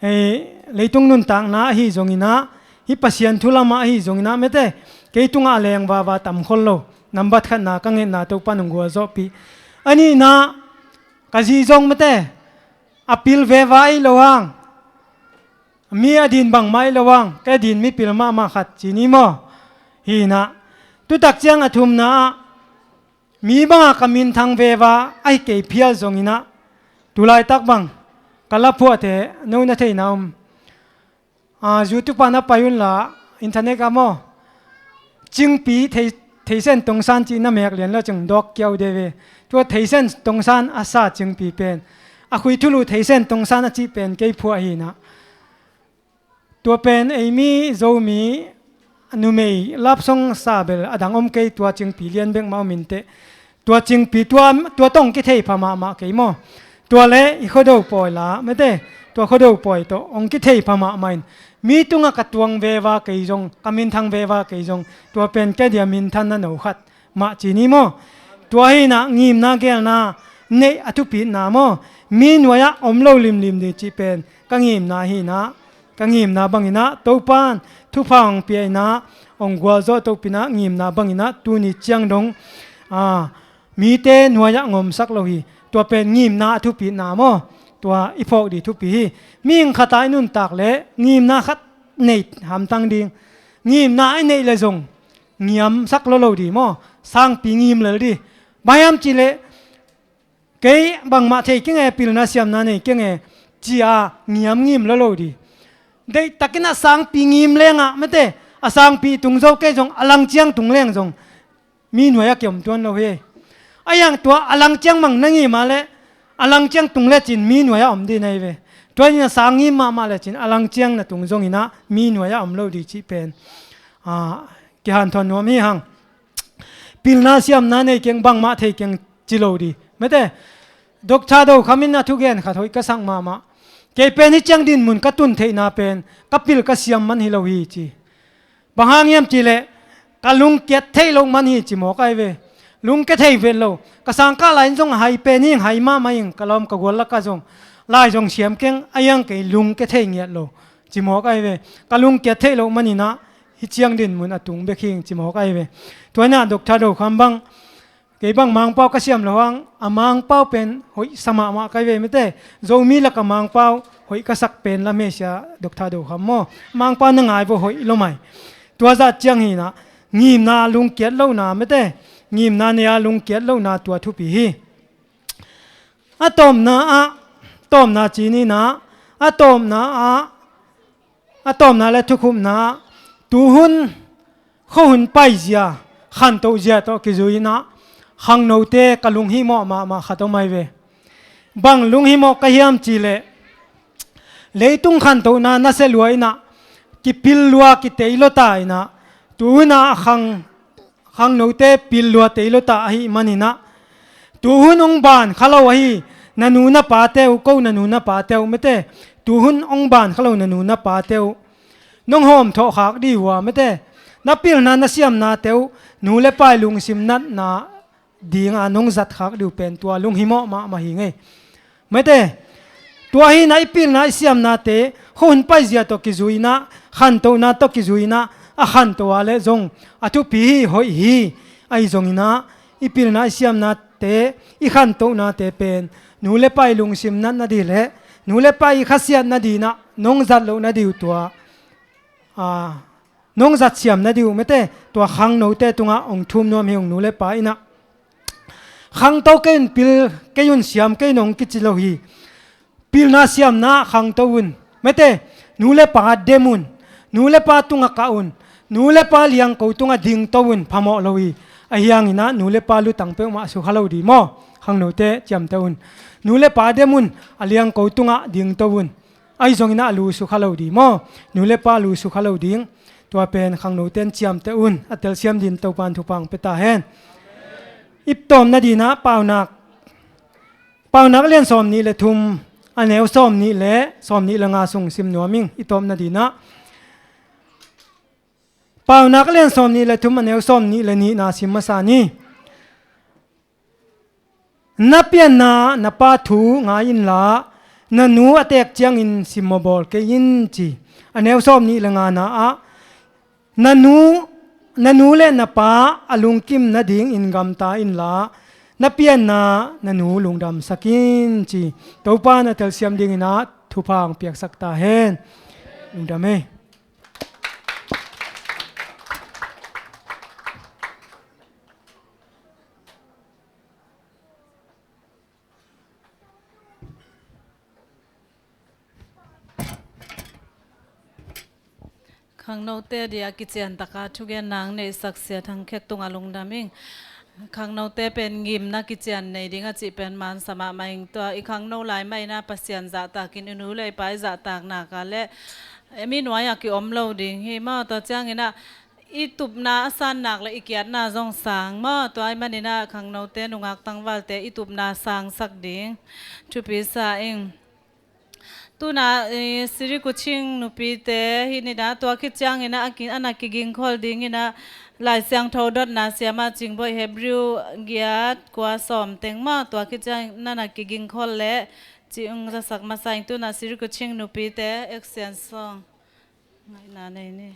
eh, leitung nuntakna ahi zongin ah, hih Pasian thu lamah ahi zongin ah mete kei tungah a leng vava tam khol lo. Nambat khatna ka ngetna Topa in hong gualzawhpih. A nihna ka zi zong mete a pil veva ahi lo hang, mi a din bangmah ahi lo hang, kei a din mipil mahmah khat ci ni maw. Hi in ah tutak ciang a thumna ah mi bangah ka minthang veva ahi kei phial zongin ah tulaitak bang ka la phuahte no na theihna om. Ah, YouTube ah na pai unla, internet ah maw, Cingpi thei, Theisen Tongsan cih na mek lian lo cing dawk kiau de ve. Tua Theisen Tongsan a sa Cingpi pen, a khui thulu Theisen Tongsan a cih pen kei phuah hi in ah. Tua pen ei mi Zomi numei love song sa bel a dang om kei, tua Cingpi lian bek mah om inteh. Tua Cingpi tua, tua tawh hong kithei pha mahmah kei maw. Tua le i Khuado pawi la mete, tua Khuado pawi tawh hong kithei pha mahmah in, mi tungah ka tuang veva kei zong, ka minthang veva kei zong, tua pen kei dia minthanna no khat mah ci ni maw. Tua hi in ah ngimna gelna neih a thupitna maw. Mi nuai-ah om lo limlim dih cih pen ka ngimna hi in ah, ka ngimna bangin ah Topa in thupha hong pia in ah, hong gualzawh topin ah ngimna bangin ah tuni ciang dong, ah, mite nuai-ah ngomsak lo hi. Tua pen ngimna a thupitna maw. Tua i phawk dih thupi hi. Mihing khat a i nuntak leh ngimna khat nei hamtang ding. Ngimna i neih le zong ngiamsak lo lo dih maw. Sangpi ngim lel dih. Bang hiam cih leh kei bangmah thei keng e, pilna siamna nei keng e, ci-a ngiam ngim lo lo dih. Deihtakin a sangpi ngim lengah mete, a sangpi tung zo kei zong, a langciang tung leng zong mi nuai-ah kiom tuan lo hi. A hiang tua a langciang mang na ngim a leh a langciang tung lecin mi nuai-ah om dih na hi ve. Tua in a sang ngim mahmah lecin a langciang na tung zongin ah mi nuai-ah om lo dih cih pen, ah, kihanthawn nuam hi hang. Pilna siamna nei keng, bangmah thei keng ci lo dih mete. Doctor Do Kham in a thugen khat hoih ka sak mahmah. Kei pen hih ciang dinmun ka tun theihna pen ka pil ka siam man hi lo hi ci. Bang hang hiam cih leh ka lungkiat theih loh man hi ci mawk ahi ve. Lungkia thei vet lo. Ka sangkah lai in zong hai pen hing, hai mahmah hing, ka lawm ka gual lakah zong lai zong siam keng, a hiang kei lungkia thei ngiat lo ci mawk ahi ve. Ka lungkiat theih loh manin ah hih ciang dinmun a tung bek hing ci mawk ahi ve. Tua in ah Doctor Do Kham bang, kei bang Mangpau ka siam lo hang, a Mangpau pen hoih sa mahmah ka hi ve mete. Zomi lakah Mangpau hoih ka sak pen lam he sia Doctor Do Kham maw. Mangpau na ngai vo hoih lo mai. Tua zah ciang hi in ah ngimna lungkiat lohna mete, ngimna nei-a lungkiat lohna tua thupi hi. A tawpna ah, tawpna ci ni in ah, a tawpna ah, a tawpna le thukhupna ah, tuhun khuahun paizia, khantohzia tawh kizui in ah, khangnote ka lunghimawh mahmah khat om ahi ve. Bang lunghimawh ka hiam cih leh, leitung khantohna nasia lua in ah, kipil lua, kitei lua ta in ah, tuhun ah a khang, khangnote pil lua, tei lua ta ahih manin ah, tuhun hong ban kha lo ahi na nu na pate uh, ko na nu na pate uh, mate, tuhun hong ban kha lo na nu na pate uh, nong hawm thawh khak dih uh a, mate, na pilna na siamnate uh nu le pa i lungsim natna dinga nong zat khak dih uh pen tua lunghimawh mahmah hi ngei. Mate, tua hi in ah i pilna i siamnate khuahun paizia tawh kizui in ah, khantohna tawh kizui in ah, a khanto a leh zong a thupi hi, hoih hi. Ahi zongin ah i pilna i siamnate, i khantohnate pen nu le pa i lungsim natna ding le nu le pa i khasiatna ding in ah nong zat lohna ding uh tua, a, nong zat siamna ding uh, mate, tua khangnote tungah hong thum nuam hi ung. Nu le pa in ah khangto kei un, pil kei un, siam kei un hong kici lo hi. Pilna siamna ah khangto un, mate, nu le pa dem un, nu le pa tungah kah un, nu le pa liangko tungah dingto un, phamawh lo hi. Ahi hangin ah nu le pa lutang peuhmah sukha lo ding maw? Khangnote ciamteh un. Nu le pa dem un, a liangko tungah dingto un. Ahi zongin ah a lu sukha lo ding maw? Nu le pa lu sukha lo ding. Tua pen khangnote in ciamteh un, a telsiam ding Topa'n thupha hong pia ta hen. I tawpna ding in ah Paunak, Paunak lian sawmnih le thum, a neu sawmnih le, sawmnih le nga sung sim nuam ing, i tawpna ding in ah. Paunak lian sawmnih le thum, a neu sawmnih le nihna sim masa ni. Na pianna na pa thu ngai inla, na nu a teek ciangin simmawh bawl kei in, ci. A neu sawmnih le ngana ah, na nu, na nu le na pa a lungkim nadingin gamta inla, na pianna na nu lungdamsak in, ci. Topa'n a telsiam dingin ah thupha hong piaksak ta hen. Lungdam ei. Khangnote dia kician taka thugenna hong neihsak Sia Thang Khek tungah lungdam ing. Khangnote pen ngimna kician nei ding a cih pen mansa mahmah ing. Tua i khangno lai mah in ah Pasian zahtakin i nu le i pa i zahtak nak leh, eh, mi nuai-ah ki-om lo ding hi maw? Tua ciangin ah i tupna a san nak leh i kiatna zong sang maw? Tua ahih manin ah khangnote, nungak tangvalte i tupna sangsak ding thupi sa ing. Tu-in ah, eh, Sri Kuching nupite hi in ah, tua khit ciangin ah a ki-, a na kigingkhol dingin ah Lai Siangtho dotna Siama Cing Bawi, Hebrew giat, kua, sawm teng maw, tua khit ciangin a na kigingkhol leh ci-in hong zasak masa ing. Tu-in ah Sri Kuching nupite action song ngaihna nei ni.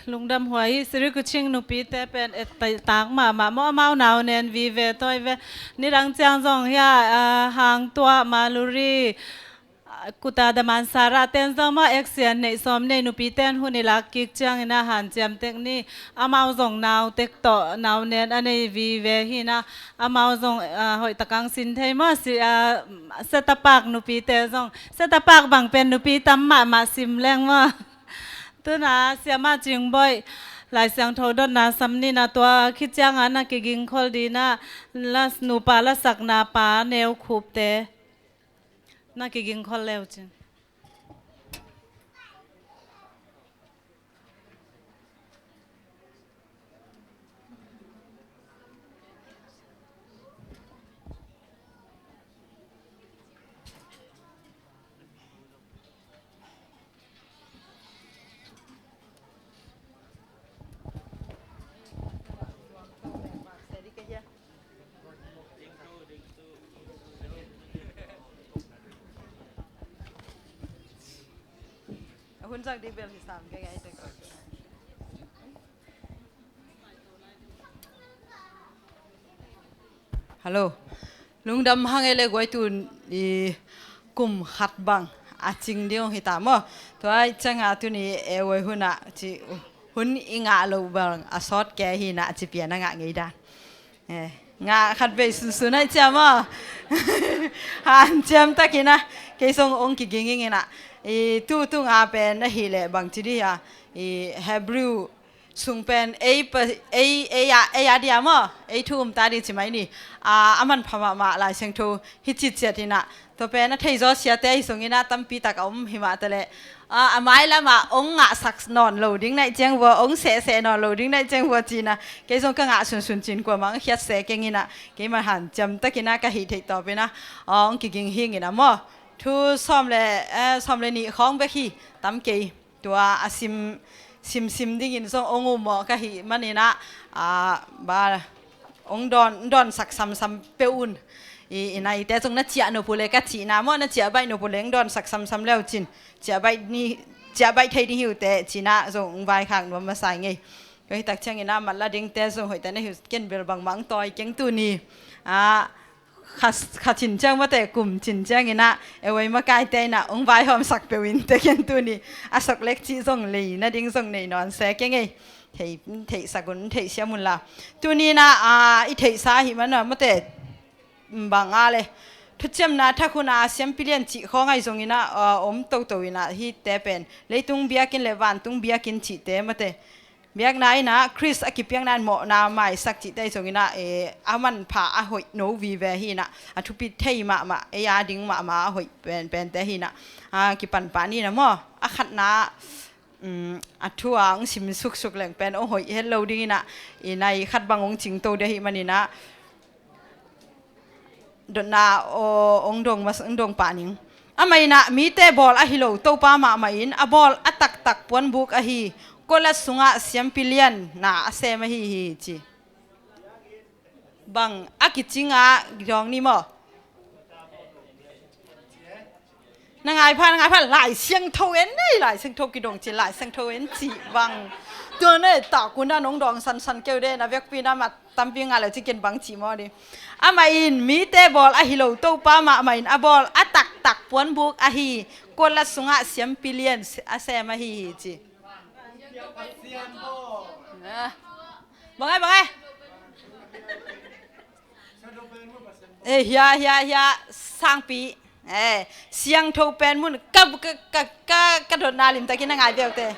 Lungdam huai hi. Sri Kuching nupite pen et tak mahmah maw, amau nau nen vive tawi ve. Nidang ciang zong hia, ah, Hang Tuah, Maluri, ah, Kuta Damansara ten zong maw, action neih sawm nei nupiten hun i lak kik ciangin a hanciam tek ni. Amau zong nau tek tawh nau nen a nei vive hi na. Amau zong, ah, hoih tak ang sin thei maw, si, ah, Setapak nupite zong. Setapak bang pen nupi tam mahmah sim leng maw. Tuna Siamah Cingboih Lai Siangtho dotna sam nina, tua khit cianga na kigingkhol dina, las nupa lasakna pa Neu Khupte na kigingkhol leu cin. Hun zak di bel hi sam ke gai tek. Hello. Lungdam hang e le guai, tun i kum khat bang a cing ding hong hi ta maw. Tua i cianga tuni e guai hunah ci hun i ngah loh bang a sawt ke hi na ci pian a ngah ngei dan. Eh, ngah khat vei sunsun ai ciam aw. Hanciam takin a, kei zong ong kiging ing ina. I tu tunga pen ahih leh bangci dih a, i Hebrew sung pen ei pa, ei, ei a, ei a dia maw, ei thu um ta ding ci mai ni. A, a manpha mahmah Lai Siangtho hi citciat ina. Tua pen a theizaw siate hi sungin a tampi tak a om hi mah ta leh, a, a mailamah ong ngahsak nawn lo ding naih ciang vua, ong sehseh nawn lo ding naih ciang vua cina, kei zong ka ngah sunsun cin kuamah ong khiat se keng ina, keimah hanciam takin a ka hih theih tawpin a, a, ong kiging hing ina maw. Thu sawm le, eh, sawm le nih khawng bek hi, tam kei. Tua a sim, simsim dingin zong ong um maw ka hih manin a, a, ba, ong dawn, dawnsak samsam peuh un. I, i naite zong na ciah nop uh le ka cihna maw, na ciah baih nop uh le ong dawnsak samsam leu cin. Ciah baih ni, ciah baih thei ding hi uh teh cina zong ong vaikhak nuam masa i ngei. Ka hih tak ciangin a matla dingte zong hoihte na hi uh ken bel bangmah ong tawi keng tuni. A, kha, kha cin ciang mate kum cin ciangin a, e wei makaite ina ong vaihawmsak peuh in te ken tuni. A sok lek cih zong lei nading zong nei nawn se keng ei. Thei, theihsak un, theihsiam un la. Tuni ina, a, i theihsa hi man a mate, bang a le, thuciamna thak huna siampi lian cih khawng ai zong ina, a, om toto ina hite pen. Leitung biakinn le vantung biakinn cihte mate. Biakna ina Khrist a kipiakna in mawhna maisak cihte zong ina, e, a manpha a hoih no vive hi ina, a thupi thei mahmah, ei a ding mahmah a hoih pen, pente hi ina, a, kipanpah ni ina maw. A khatna, um, a thu a ong sim suksuk leng pen ong hoih het lo ding ina, i nai khat bang ong cingto dia hi man ina. Dotna, o, ong dong mas, ong dong pah ning. Amah ina mite bawl ahi lo, Topa mahmah in a bawl a taktak puanbuk ahi, kualat sungah siampi lian na a sem ahi hi ci. Bang a kicinga dong ni maw? Na ngai pha, na ngai pha, Lai Siangtho en nei, Lai Siangtho kidong ci, Lai Siangtho en ci bang. Tua nei ta kuna nong dong sansan keu de, na vekpi na mat tampi nga le cikin bang ci maw di. Amah in mite bawl ahi lo, Topa mahmah in a bawl a taktak puanbuk ahi, kualat sungah siampi lian a sem ahi hi ci. Ah. Bang ai, bang ai. Eh, hia, hia, hia, sangpi. Eh, siangtho pen mun ka, ka, ka, ka, ka dotna limtakin a ngai viaute.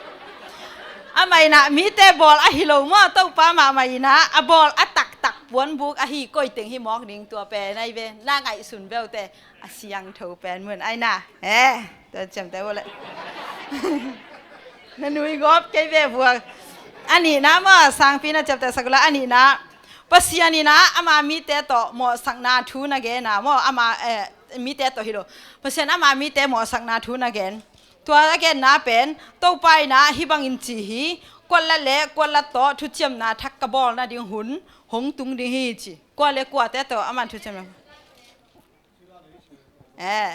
Amah ina mite bawl ahi lo maw, Topa mahmah ina a bawl a taktak puanbuk ahi, koiteng hi mawk ding tua pen ai ve, na ngaihsun viaute. A siangtho pen mun ai na. Eh, tua ciamte vua le. Na nui gawp kei ve vua. A nihna maw, sangpi na ciamte sakula a nihna. Pasian ina ama mite tawh mawhsakna thu na gena maw, ama, eh, mite tawh hi lo. Pasian ama mite mawhsakna thu na gen. Tua a genna pen, Topa ina hih bangin ci hi, kualat le kualat tawh thuciamna thak ka bawl nading hun hong tung ding hi ci. Kua le kuate tawh aman thuciamna. Eh.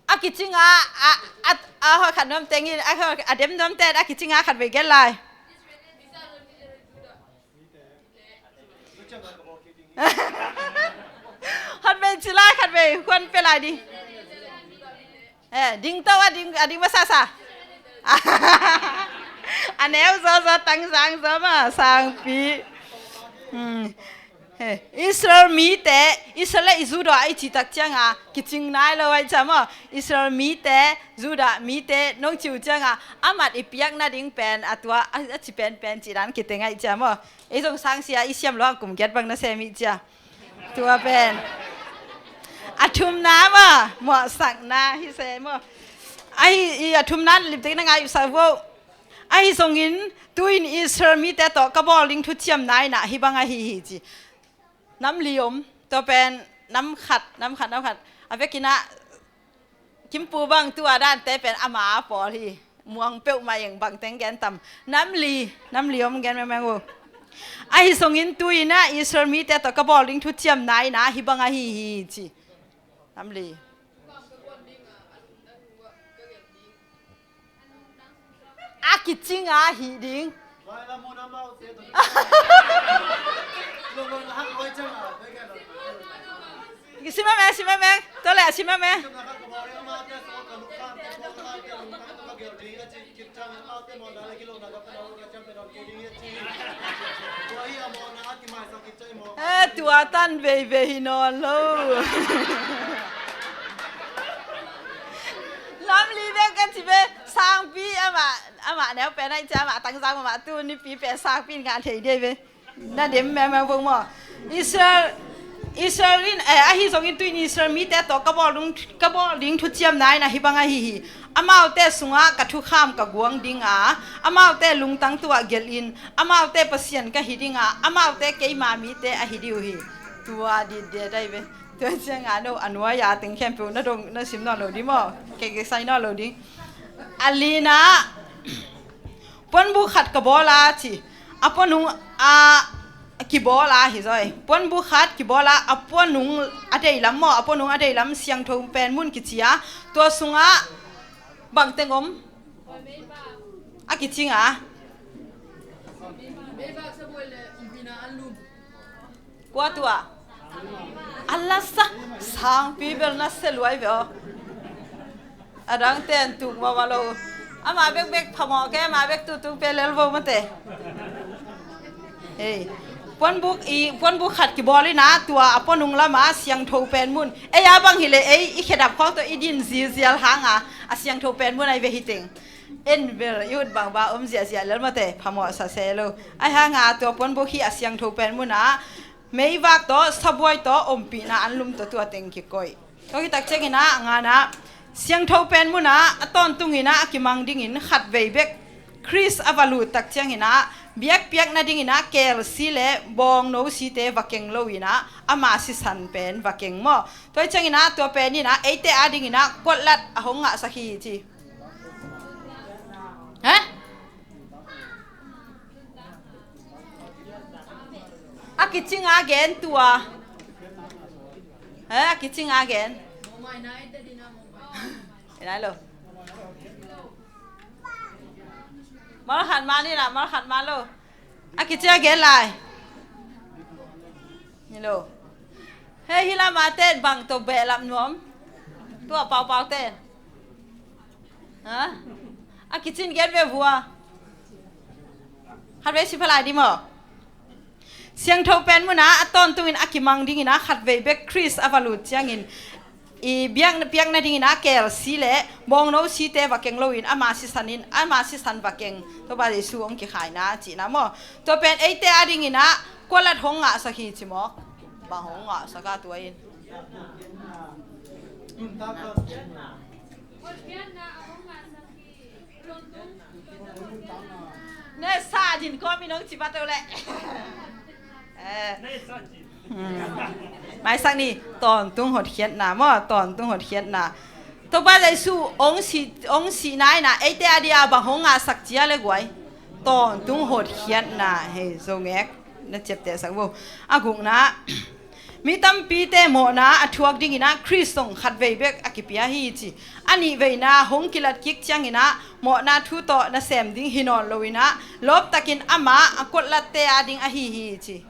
A kicinga, a, a, a, a, khat nuam tengin, a, a dem nuam ten, a kicinga khat vei gen lai. Khatvei ci lai, khatvei huan pia lai ding. Eh, ding to a ding, a ding masasa. A neu zaw zaw, tangzang zaw ma, sangpi. Hmm. He, Israel mite, Israel le i Judah i cih tak cianga kicing nai lo ai cia maw. Israel mite, Judah mite nong ci uh cianga a mat i piak nading pen a tua a, a ci penpen cih dan kiteng ai cia maw. Ei zong sangsia i siam lo ang kum giat bang na sem i cia. Tua pen a thumna maw, mawhsakna hi se maw. Ahi, i a thumna liptek na ngai uh sa vo. Ahi zongin tu-in Israel mite tawh ka bawl ding thuciamna in ah hih bang ahi hi ci. Nam li om, tua pen nam khat, nam khat, nam khat. A vekin ah Kimpu bang tua dante pen ama a pawl hi. Muang peuhmah eng, bangteng gen tam. Nam li, nam li om gen mengmeng uh. Ahi zongin tu-in ah Israel mite tawh ka bawl ding thuciamna in ah hih bang ahi hi ci. Nam li. A kicing a hih ding. Simameng, simameng. Tole, simameng. Eh, tua tan veivei hi nawn lo. Nam li bek ka ci ve, sangpi amah, amah neu pen ai cia, amah tangzang amah tu nipi pen sangpi in ngah thei dei ve. Na dem mengmeng vong maw. Israel, Israel in, eh, ahi zongin tu-in Israel mite tawh ka bawl ding, ka bawl ding thuciamna in ah hih bang ahi hi. Amaute sungah ka thukham ka guang dinga, amaute lungtang tuah gelhin, amaute Pasian ka hi dinga, amaute keima mite ahi dih uh hi. Tua ditdet ai ve. Tua cianga no a nuai-a teng khempeuh na dong, na sim nawn lo ding maw. Kei, kei sai nawn lo ding. A lina puanbuk khat ka bawl a ci. A puanung a kibawl a hi zaw. Puanbuk khat kibawl a, a puanung a deilam maw, a puanung a deilam siangtho pen mun kici a, tua sungah bangteng om a kicing a. Kua tua? A lasa, sangpi bel na sia luai ve aw. A dang ten tuk mawh mawh lo. Amah bekbek phamawh ke, amah bek tutung pe lel vo mate. Hei. Puanbuk i, puanbuk khat kibawl in ah tua a puanung lama siangtho pen mun. Ei a bang hileh ei i khedap khawng tawh i din zizial hanga a siangtho pen mun ai ve hi teng. En bel i ut bangbang om ziahziah lel mate, phamawh sa se lo. Ai hanga tua puanbuk hi a siangtho pen munah meivak tawh, sabuai tawh, ompihna anlum tawh tua teng kikoih. Tua hi tak ciangin ah, a ngana, siangtho pen munah a tawntung in ah a kimang dingin khatvei bek Khrist a va lut tak ciangin ah biakpiak nadingin ah kelsi le bawngno site va keng lo in ah ama sisan pen va keng maw. Tua hi ciangin ah tua pen in ah eite a dingin ah kuatlat a hong ngahsak hi ci. He? A kicing a gen tua. He, a kicing a gen. Nai lo. Mal khat ma ni la, mal khat ma lo. A kicing a gen lai. Ni lo. He, hi lama ten bang tawh behlap nuam. Tua paupau ten. Ha? A kicin gen ve vua. Khatvei si phalai di maw. Siangtho pen munah a tawntungin a kimang dingin ah khatvei bek Khrist a va lut ciangin i biak, piak nadingin ah kelsi le bawngno site va keng loin ama sisan in, ama sisan va keng. Topa Jesu hong kikhaina cihna maw. Tua pen eite a dingin ah kualat hong ngahsak hi ci maw. Bang hong ngahsak a tua in. Ne sa din ko mi nong ci ba to le. Eh. Hmm. Maisak ni, tawntung hotkhiatna maw, tawntung hotkhiatna. Topa Jesu ong si, ong si naina eite a dia bang hong ngahsak cia le guai. Tawntung hotkhiatna, hei, zongek. Na ciaptehsak vo. A gukna. Mi tampite mawhna a thuak dingin ah Khrist zong khatvei bek a kipia hi ci. A nihveina hong kilat kik ciangin ah mawhna thu tawh nasem ding hi nawn loin ah lawptakin amah a kuatlatte a ding ahi hi ci.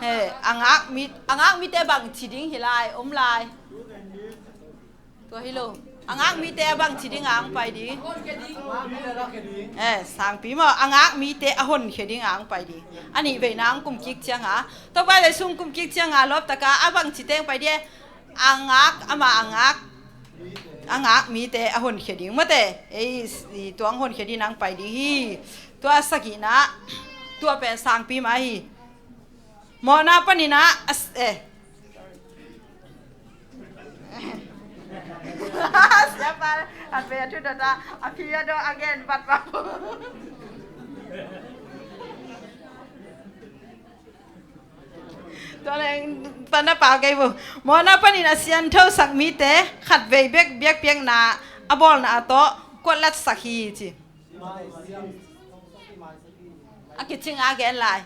He, a ngak mi, a ngak mite bang ci ding hi lai, om lai. Tua hi lo. A ngak mite a bang ci ding ang pai ding. Eh, sangpi maw, a ngak mite a honkhia ding ang pai ding. A nih veina ang kum kik ciang a. Topa Jesu kum kik ciang a lawp taka a bang ci teng pai ding. A ngak, ama a ngak. A ngak mite a honkhia ding. Mate, ei, i tuang honkhia ding ang pai ding hi. Tua sagihna, tua pen sangpi mah hi. Mawhna panin ah, as-, eh. Siapa, a pe a thu dot a, a phi a dot again, but, but. Tua leng, pan a pau kei bu. Mawhna panin a siangthosak mite, khatvei bek biakpiakna a bawlna a tawh kuatlatsak hi ci. A kicing a gen lai.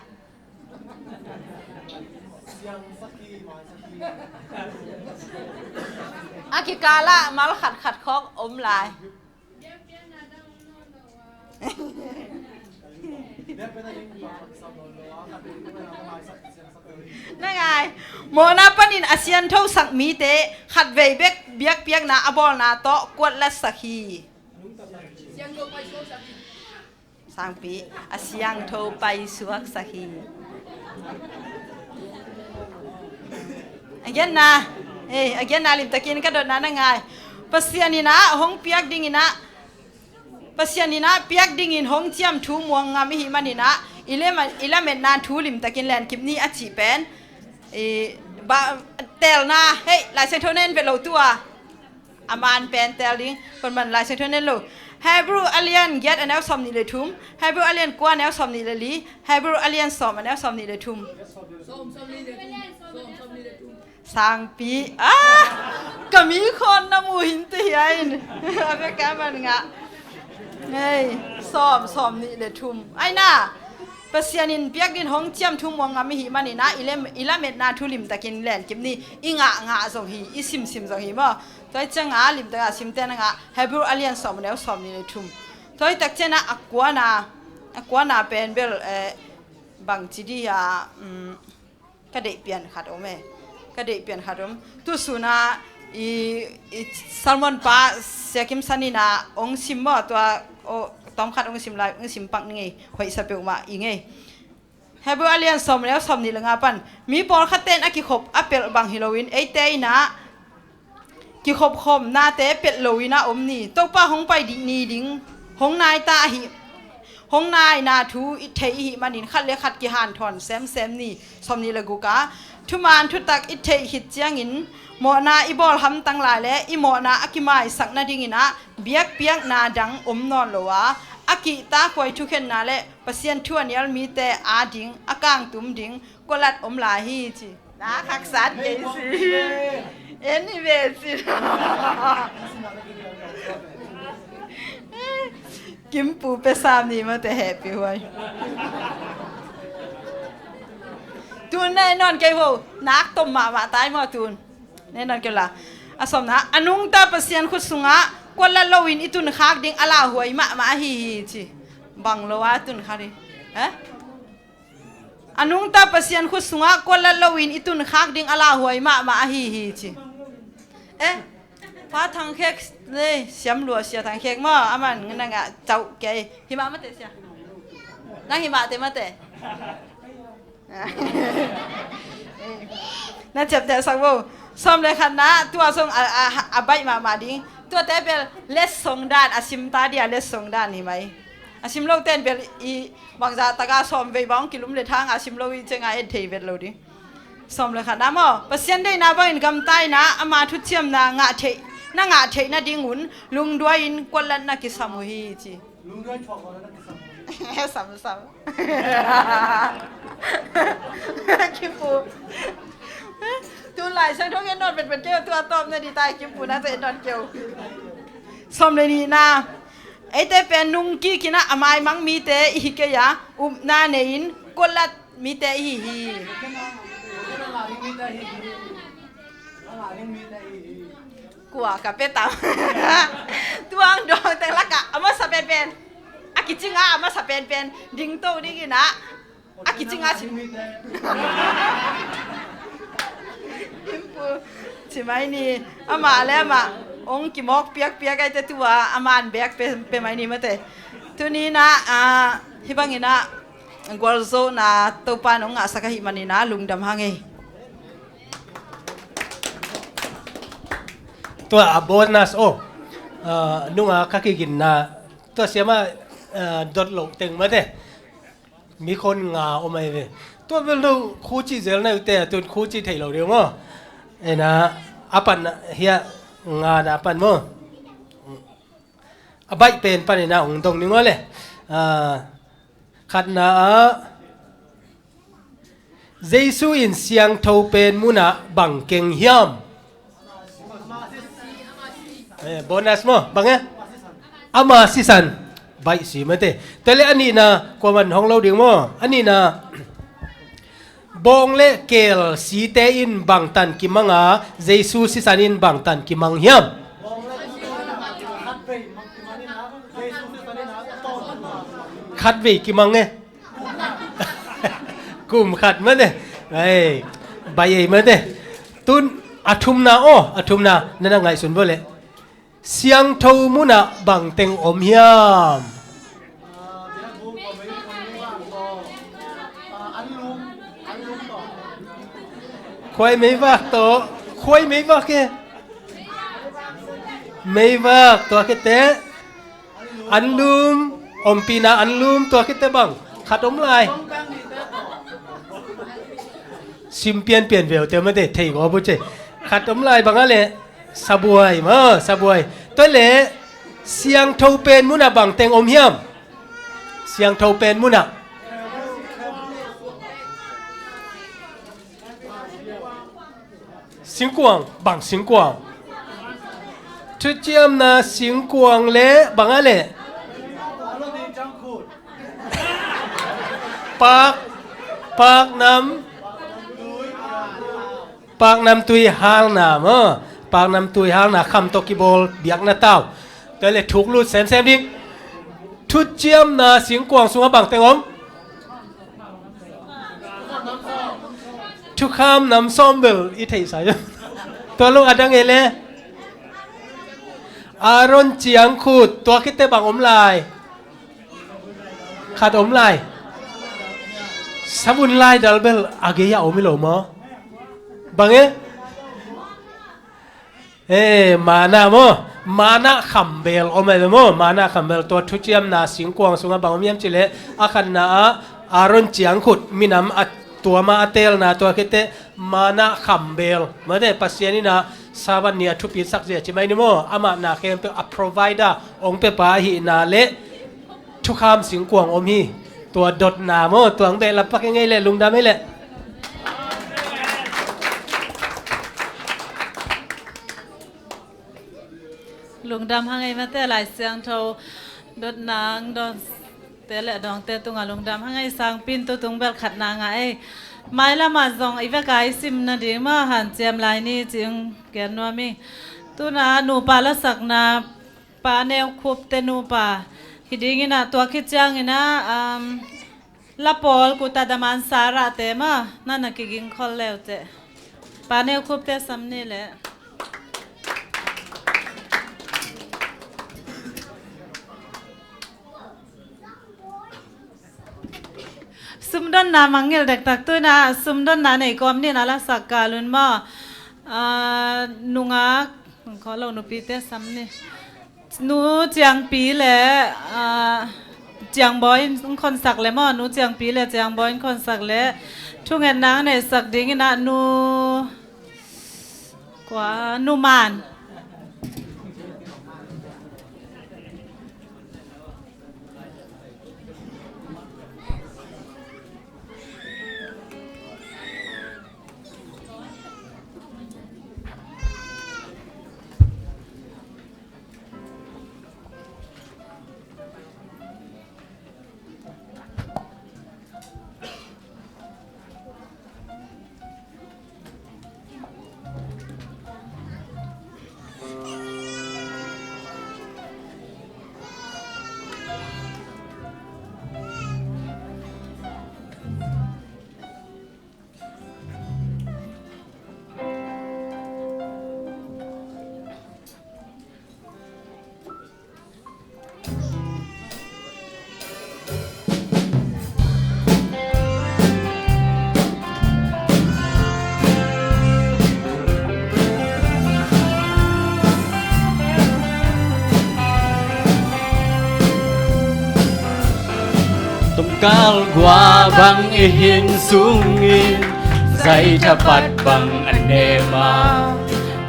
A kikal ah mal khatkhat khawng om lai. Na ngai. Mawhna panin a siangthosak mite khatvei bek biakpiakna a bawlna tawh kuatlatsak hi. Sangpi, a siangtho paisuaksak hi. A genna, eh, a genna limtakin ka dotna na ngai. Pasian in ah hong piak dingin ah, Pasian in ah piak dingin hong ciam thu muang ngam i hih manin ah, i lem-, i lametna thu limtakin lenkip ni a cih pen, i, ba, telna, hei, Lai Siangtho nen ve lo tua. A man pen tel ding, kon man Lai Siangtho nen lo. Hebrew a lian giat a neu sawm nih le thum, Hebrew a lian kua a neu sawm nih le li, Hebrew a lian sawm a neu sawm nih le thum. Sangpi, ah, ka mi khawn na mu hin te hiai in. A bek a man ngah. Hei, sawm, sawm nih le thum. Ai na, Pasian in piak dingin hong ciam thu muang ngam i hih manin ah, i lem-, i lametna thu limtakin lenkip ni, i ngah ngah zong hi, i simsim zong hi maw. Tua hi ciang a limtak a simte na ngah, Hebrew a lian sawm a neu sawm nih le thum. Tua hi tak ciang a a kuana, a kuana pen bel, eh, bang ci di a, um, ka deih pian khat om e. Ka deih pian khat om. Tu sun a i, i Salmon pa Sia Kim San in a ong sim maw tua, o, tawm khat ong sim lai, ong sim pak ni ngei. Hoih sa peuhmah i ngei. Hebrew a lian sawm le sawm nih le nga pan. Mi pawlkhat ten a kikhop a pelh bang hi loin eite in a kikhop khawmnate pelh loin a om ni. Topa hong pai dih ni ding hong nai ta ahi, hong naina thu i theih i hih manin khat le khat kihanthawn semsem ni. Sawm nih le guk a, thuman thutak i theih khit ciangin mawhna i bawl hamtang lai le i mawhna a kimaisak nadingin ah biakpiakna dang om nawn lo a, a kihtakhuai thukhenna le Pasian thu a nial mite ading a kangtum ding kualat om lai hi ci. Na khaksa kei si. En hi ve ci. Kimpu pe sam ni mate hehpih huai. Tun na en nawn kei vo. Nak tom mahmah tai maw tun. Na en nawn kei la. A sawmna, a nungta Pasian khut sungah kualat loin i tunkhak ding a lauhuai mahmah ahi hi ci. Bang lo a tunkhak ding. Eh? A nungta Pasian khut sungah kualat loin i tunkhak ding a lauhuai mahmah ahi hi ci. Eh, Pa Thang Khek, le, siam lua Sia Thang Khek maw, aman na ngah cauh kei. Hi mah mate sia. Nang hi mah te mate. Na ciaptehsak vo. Sawm le khatna, tua song a, a, a baih mahmah ding. Tuate bel letsong dan, a sim ta dia letsong dan hi mai. A sim lo ten bel i bangzah taka sawm vei bang kilum le thang a sim lo i cianga en thei vet lo ding. Sawm le khatna maw, Pasian deihna bangin gamta in a, ama thuciamna ngah theih, na ngah theih nadingun lungduai in kuatlat na kisam uh hi ci. Lungduai thuak uh na kisam uh. Sam, sam. Kipu. Tu Lai Siangtho en nawn petpet kei uh, tua tawp na di tai kipu na te en nawn kei uh. Sawm le nihna. Eite pen nung kik in a, a maimang mite i hi kei a, upna nei-in kualat mite i hi hi. Kua ka pe tam. Tuang dawng teng lakah a masa pen pen a Kicinga a masa penpen dingto dingin ah, a kicinga cin. Impu ci mai ni. Amah le amah hong kimawk piakpiak aite tua a man beak pe, pe mai ni mate. Tuni in ah, ah, hih bangin ah gualzawhna Topa in hong ngahsak ahih manin ah lungdam hang ei. Tua a bonus aw, ah, nunga ka kiginna tua siama, ah, dot loh teng mate. Mi khon nga om ai ve. Tua bel no khu ci zel na ute a tun khu ci thei lo ding maw. Ena a pan hia nga na a pan maw. A baih pen pan ena hong dong ning aw le. Ah, khatna ah Jesu in siangtho pen munah bang keng hiam? Eh, bonus maw, bang eh? Ama sisan. Baih si mate. Tua le a nihna, kuaman hong lo ding maw? A nihna, bawng le keel site in bangtan kimanga, Jesu sisan in bangtan kimang hiam? Khatvei kimang eh. Kum khat mate. Ai, bai ei mate. Tun a thumna aw, a thumna nana ngaihsun bo le. Siangtho munah bangteng om hiam? Khuai meivak tawh, khuai meivak e. Meivak tawh a kete. Anlum, ompihna anlum, tua khit teh bang khat om lai. Sim pianpian veu teh mate thei gawp uh ce. Khat om lai bang a leh sabuai maw, sabuai. Tua leh siangtho pen munah bangteng om hiam? Siangtho pen munah. Singkuang, bang singkuang. Thuciamna singkuang le bang a leh. Pak, paknam, paknamtui halna maw. Paknamtui halna kham tawh kibawl biakna tau. Tua leh thuk lut semsem ding. Thuciamna singkuang sungah bangteng om? Thukham nam sawm bel i theihsa hi. Tua lo a dang e le. Aaron ciangkhut tua khit teh bang om lai? Khat om lai. Savun lai dal bel a gei a om hi lo maw? Bang e? Eh, mana maw? Mana khambel om ai ve maw? Mana khambel tua thuciamna singkuang sungah bang om hiam cih leh a khatna ah Aaron ciangkhut minam a tuama a teelna tua khit teh mana khambel. Mate Pasian in a Sabbath ni a thupi sak zia ci mai ni maw? Amah na khempeuh a provider hong pia pa ahihna leh thukham singkuang om hi. Tua dotna maw, tua ang behlap pak hi ngei leh, lungdam hi leh. Lungdam hang ei mate, Lai Siangtho dotna ang dawnte leh dawngte tungah lungdam hang ei. Sangpi in tu tung bel khatna ngah ei. Mailam ah zong i vek a i sim nading maw, hanciam lai ni ci-in gen nuam hi. Tu-in a nupa lasakna Pa Neu Khup te nupa hi dingin a, tua khit ciangin a, um, la pawl Kuta Daman Sarah te maw, na na kiging khol le uh teh. Pa Neu Khup te sam ni leh. Sumdonna mangngilh dektak, tu-in a sumdonna nei kawm ni-in a lasak kal un maw. Ah, nungak, khaw lo nupite sam ni. Nu Ciangpi le, ah, Ciangbawi in khonsak le maw. Nu Ciangpi le Ciangbawi in khonsak le. Thungetna ang neihsak dingin a nu Kua Nu Man. Kalgua bang i hin sungin zaithapat bang a nem a,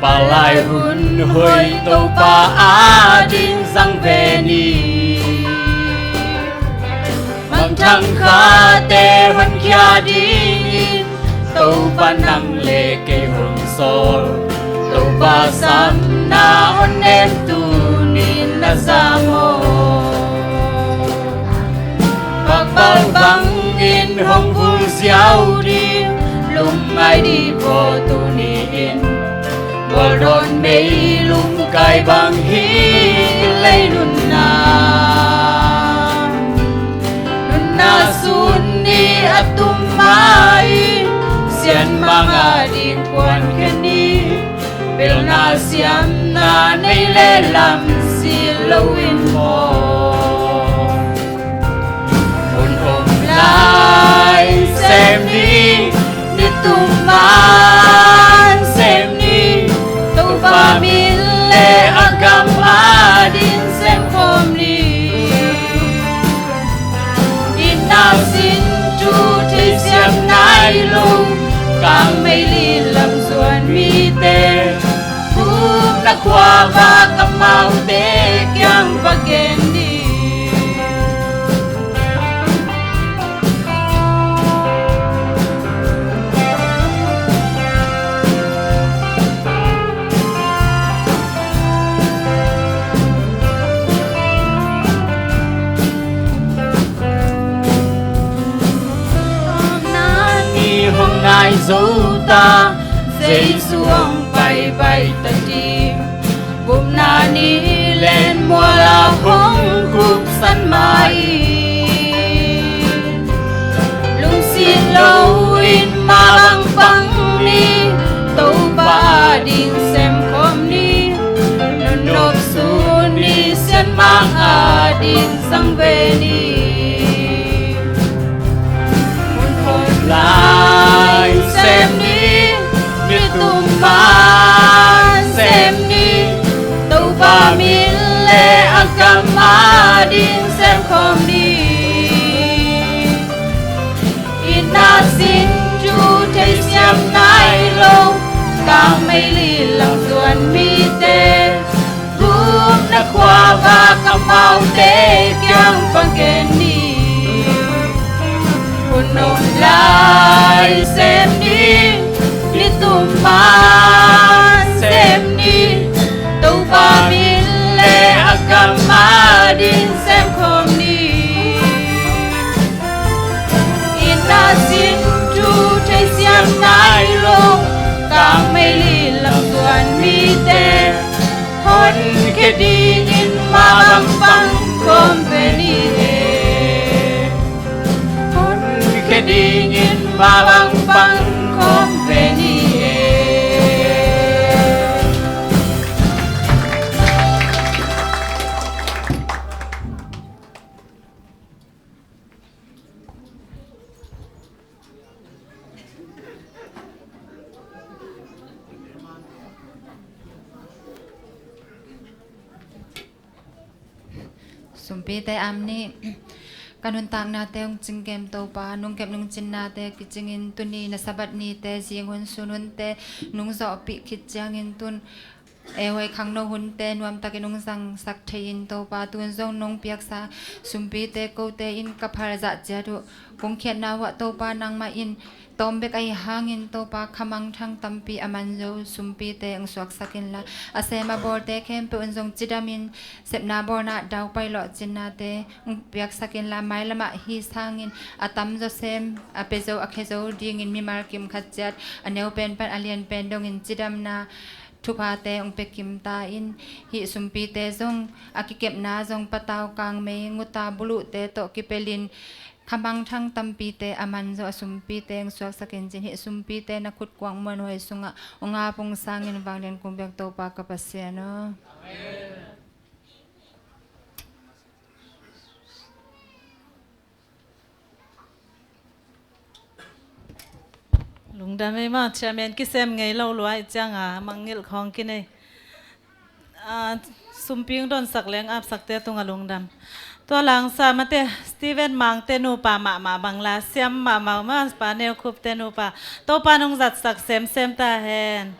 palai hun hoih Topa ading zang ve ni. Mangthang khate honkhia dingin Topa nang le kei hong sawl. Topa samna hon nem tuni-in na za maw? Pakpal bangin hong vul ziau ding lungngai dih vaw tuni-in. Mualdawn meilum kai bang hi lei nunna. Nunna sun ni a tum ma-in Sianmang ading puankhia ni. Pilna siamna nei le lam si loin maw? Hun om lai sem ni, ni tum ma-in sem ni. Topa min le a gam ading sem khawm ni. Inn a sin thu theisiam nai lo, kang meili lam zuan mite, gupna khuavak amaute kiang va gen ni. Nani hong nai zo ta, Jesu hong paipai ta ding. Gupna ni len mual a hong kupsan ma-in, lungsit loin mah bang pang ni. Topa ading sem khawm ni. Nunop sun ni, Sianmang ading zang ve ni. Hun om lai sem ni, ni tum ma-in sem ni. Topa min le a gam ading sem khawm ni. Inn a sin thu theisiam nai lo, kang meili lam zuan mite, gupna khuavak amaute kiang va gen ni. Hun om lai sem ni, ni tum ma-in sem ni. Topa min le a gam ading sem khawm ni. Inn a sin thu theisiam nai lo, kang meili lam zuan mite, honkhia dingin mah bang pang khawm ve ni e. Honkhia dingin mah bang pang khawm ve ni e. Sumpite am ni. Ka nuntaknate hong cingkem Topa, nungkep nungcinnate kicingin tuni na Sabbath nite, zinghun sunhunte nungzawhpih khit ciangin tun, e, huai khangno hunte nuamtakin hong zangsak thei-in Topa, tun zong nong piaksa sumpite kote in ka phal zah ciat uh. Kong khiatna uh ah Topa nangmah in tawm bek ahih hangin Topa, khamangthang tampi a man zo sumpite hong suaksak inla, a sem a bawlte khempeuh in zong cidamin sepna bawlna daupai lawhcinnate hong piaksak inla, mailamah hih sangin a tamzaw sem a pia zo a khia zo dingin mimal kim khat ciat a neu pen pan a lian pen dongin cidamna thuphate hong pia kim ta in. Hih sumpite zong a kikepna zong patau, kangmei, nguta, buluhte tawh kipelin khamangthang tampite a man zo a sumpite hong suaksak in cin. Hih sumpite na khutkuang muanhuai sungah hong ap hong sangin vanglian kong biak Topa ka Pasian aw. Lungdam ei maw, chairman kisem ngei lo lua i cianga mangngilh khawng kinei. Ah, Sumping donsak leng apsakte tungah lungdam. Tua langsa mate Steven Mangte nupa mahmah bang la siam mahmah ma pa Neu Khupte nupa. Topa nung zatsak semsem ta hen.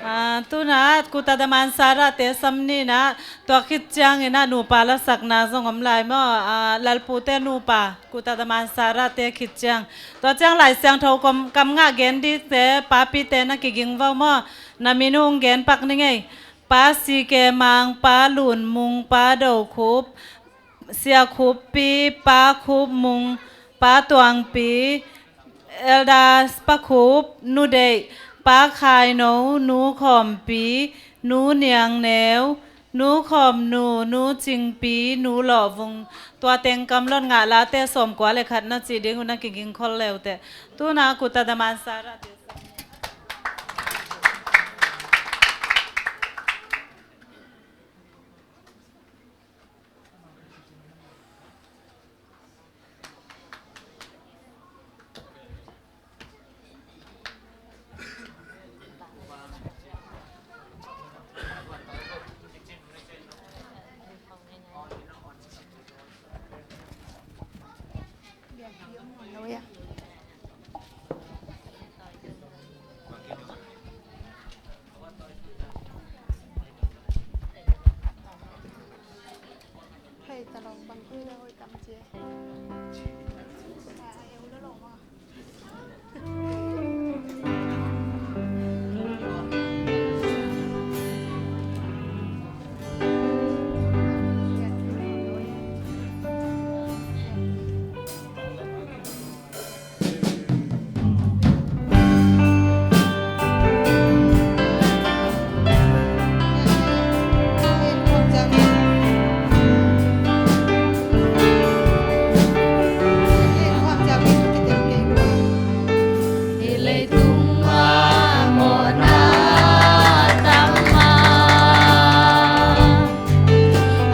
Ah, tuna Kuta Damansarate sam nihna tua khit ciangin ah nupa lasakna zong om lai maw? Ah, Lalpute nupa Kuta Damansarate khit ciang. Tua ciang Lai Siangtho kam, kam ngah gen dikte papite na kiging vau maw? Na min uh hong gen pak ni ngei. Pa C K Mang, Pa Lun Mung, Pa Do Khup, Sia Khuppi, Pa Khup Mung, Pa Tuangpi, Elders Pa Khup, Nu Deih, Pa Khai No, Nu Khawmpi, Nu Niang Neu, Nu Khawm Nu, Nu Cingpi, Nu Lawh Vung. Tua teng kam lot ngah late sawmkua le khat na cih ding uh na kiging khol leute. Tuna Kuta Damansara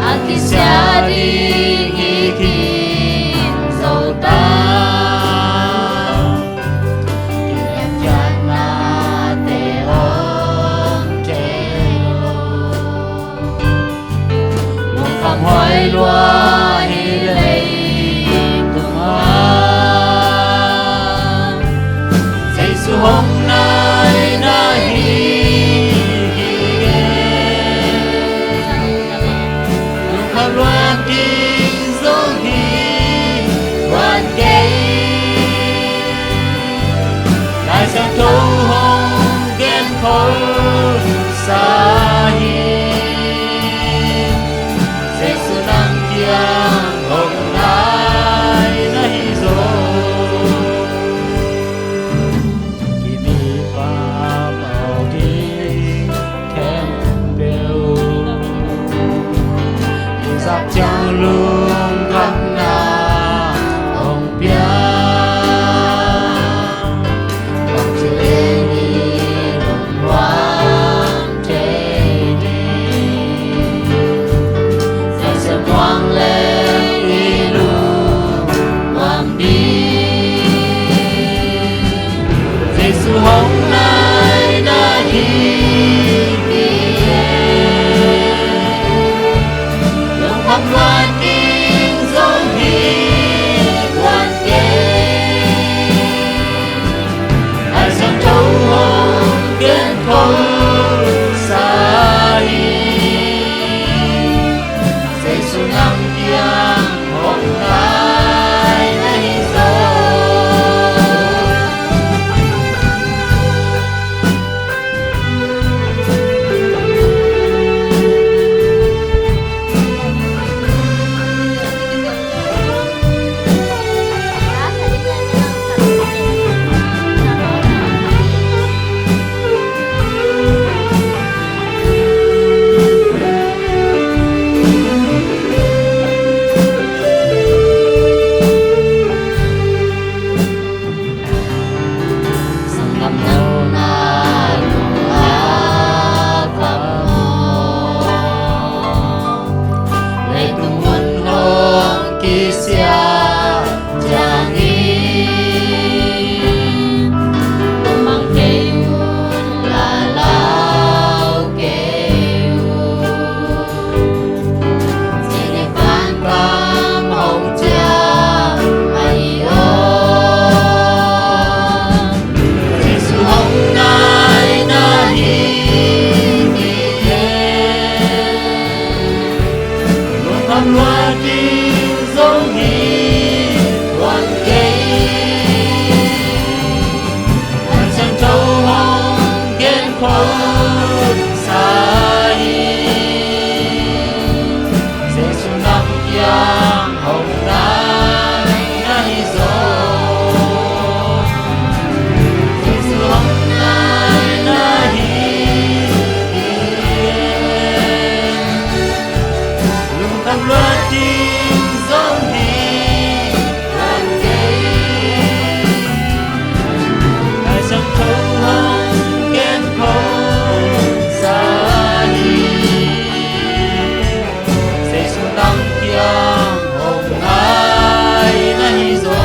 A kisia ding i kin zo ta, kiniamkhiatnate om thei lo. Lungkham huai lua hi leitung ah, Jesu hong nai na hi hi e. Lungkham lua ding zong hi huan kei. Lai Siangtho hong gen khol sa hi. Jesu nang kiang hong nai na hi zaw. Kimipa mawk ding khempeuh i zak ciang lu Lua ding zong hi tuan kei. Lai Siangtho hong genkhol sa hi. Jesu nang kiang hong nai na hi zaw. Jesu hong nai na hi. Lungkham luat ding zong hi tuan kei. Lai Siangtho hong genkhol sa hi. Jesu nang kiang hong nai na hi zaw.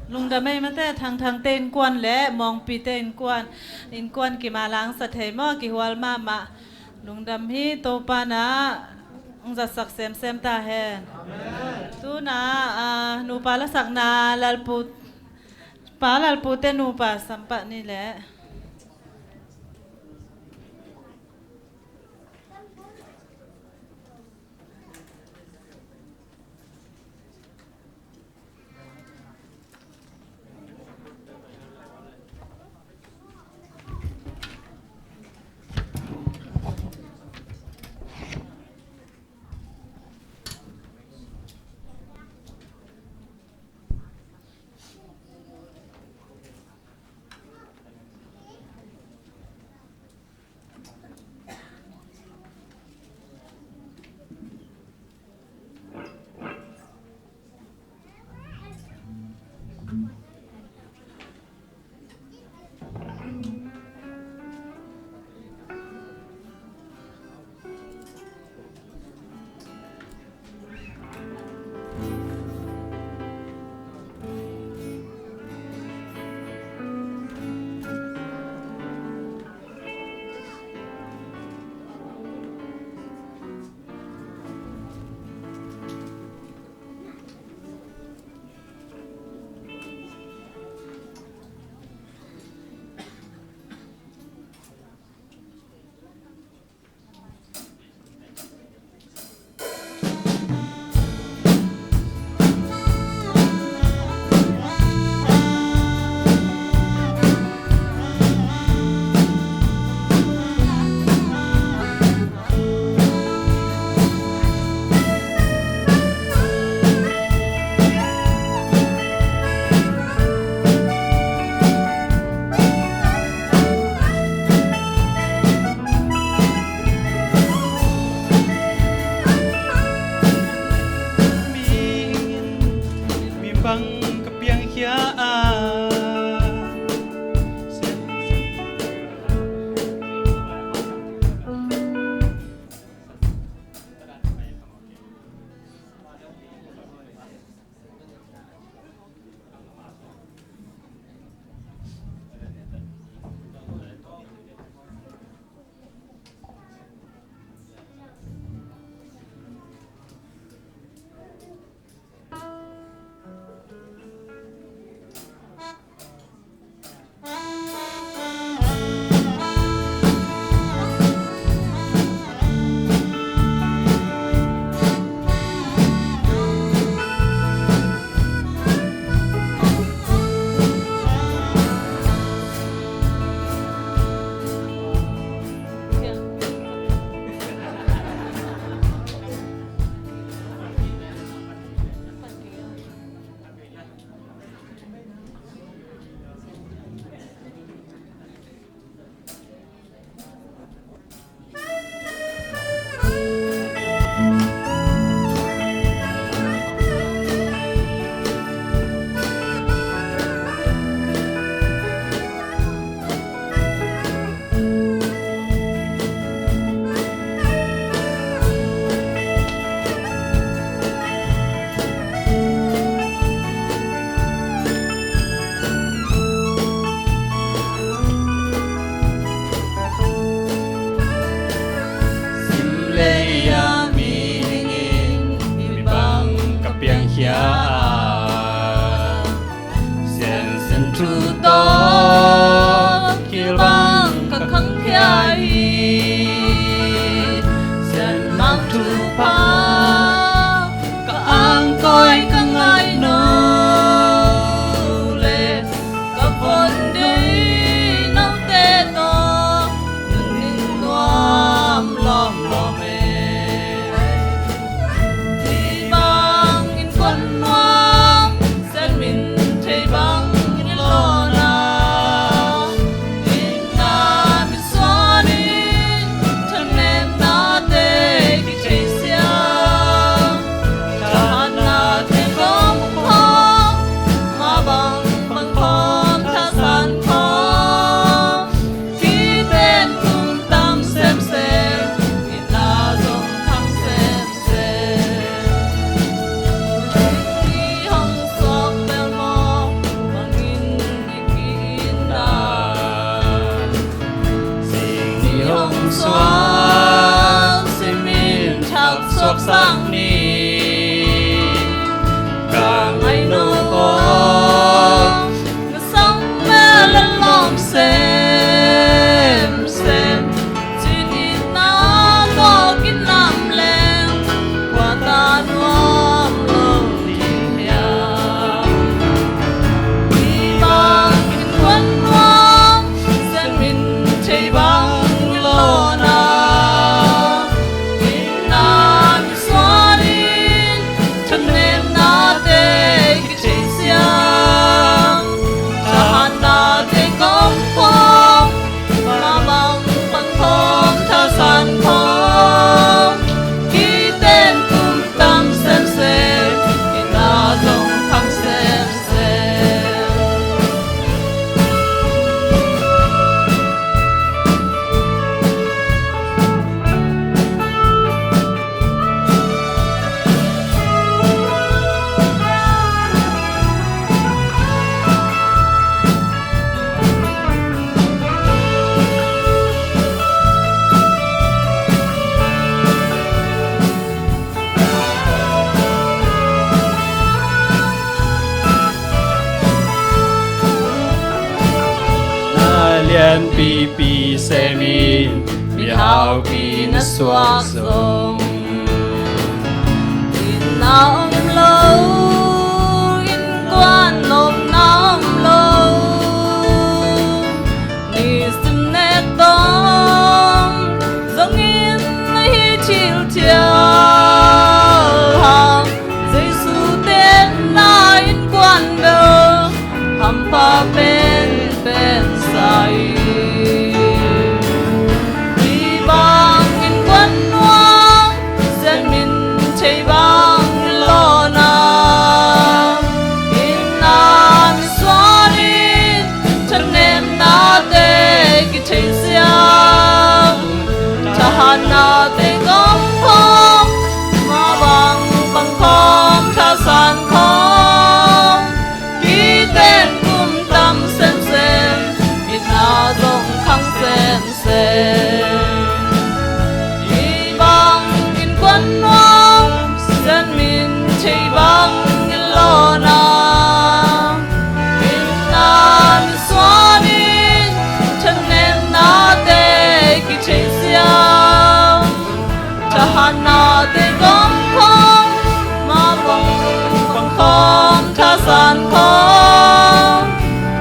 Lungdam ei mate, Thangthangte innkuan le Mawngpite innkuan, innkuan kimalang sa thei maw, kihual mahmah. Lungdam hi. Topa na hong zatsak semsem ta hen. Amen. Tu na, ah, nupa lasakna Lalpu, Pa Lalpute nupa sampah ni le. Thu tawh kilbang ka khangkhia hi. Sianmang thupha ka angkoi ka ngaihno le ka von deih note tawh nunning nuam lawmlawm e. Hi bang innkuan nuam, Sian min thei bang in lawn a, inn a misuan in thanemnate kithei siam. Thahatnate gawm khawm, mah bang pang khawm, thasan khawm, kiten kum tam semsem, inn a zong khang semsem. Ni hong suak bel maw, bangin i ki-itna. Sing ni hong suak, simin thak suak sang ni. Ka ngaihno kawm, na sang mel a lawm semsem. Cin itna tawh ginam leng, kua ta nuam lo ding hiam? Hi bang innkuan nuam, Sian min thei bang in lawn a, inn a misuan in thanemnate kithei siam. Thahatnate gawm khawm, mah bang pang khawm, thasan khawm, kiten kum tam semsem, inn a zong khang semsem. Na lianpipi semin, mihaupi na suak zong, inn a om lo, innkuan lawpna om lo. Nisim nek dong zongin na hi thil thial hang, Jesu tenna innkuan bel hampha penpen sa hi. Hi bang innkuan nuam, Sian min thei bang in lawn a, inn a misuan in thanemnate kithei siam. Thahatnate gawm khawm, mah bang pang khawm, thasan khawm, kiten kum tam semsem, inn a zong khang semsem. Hi bang innkuan nuam, Sian min thei bang in lawn a, inn a misuan in thanemnate kithei siam. Thahatnate gawm khawm, mah bang pang khawm, thasan khawm,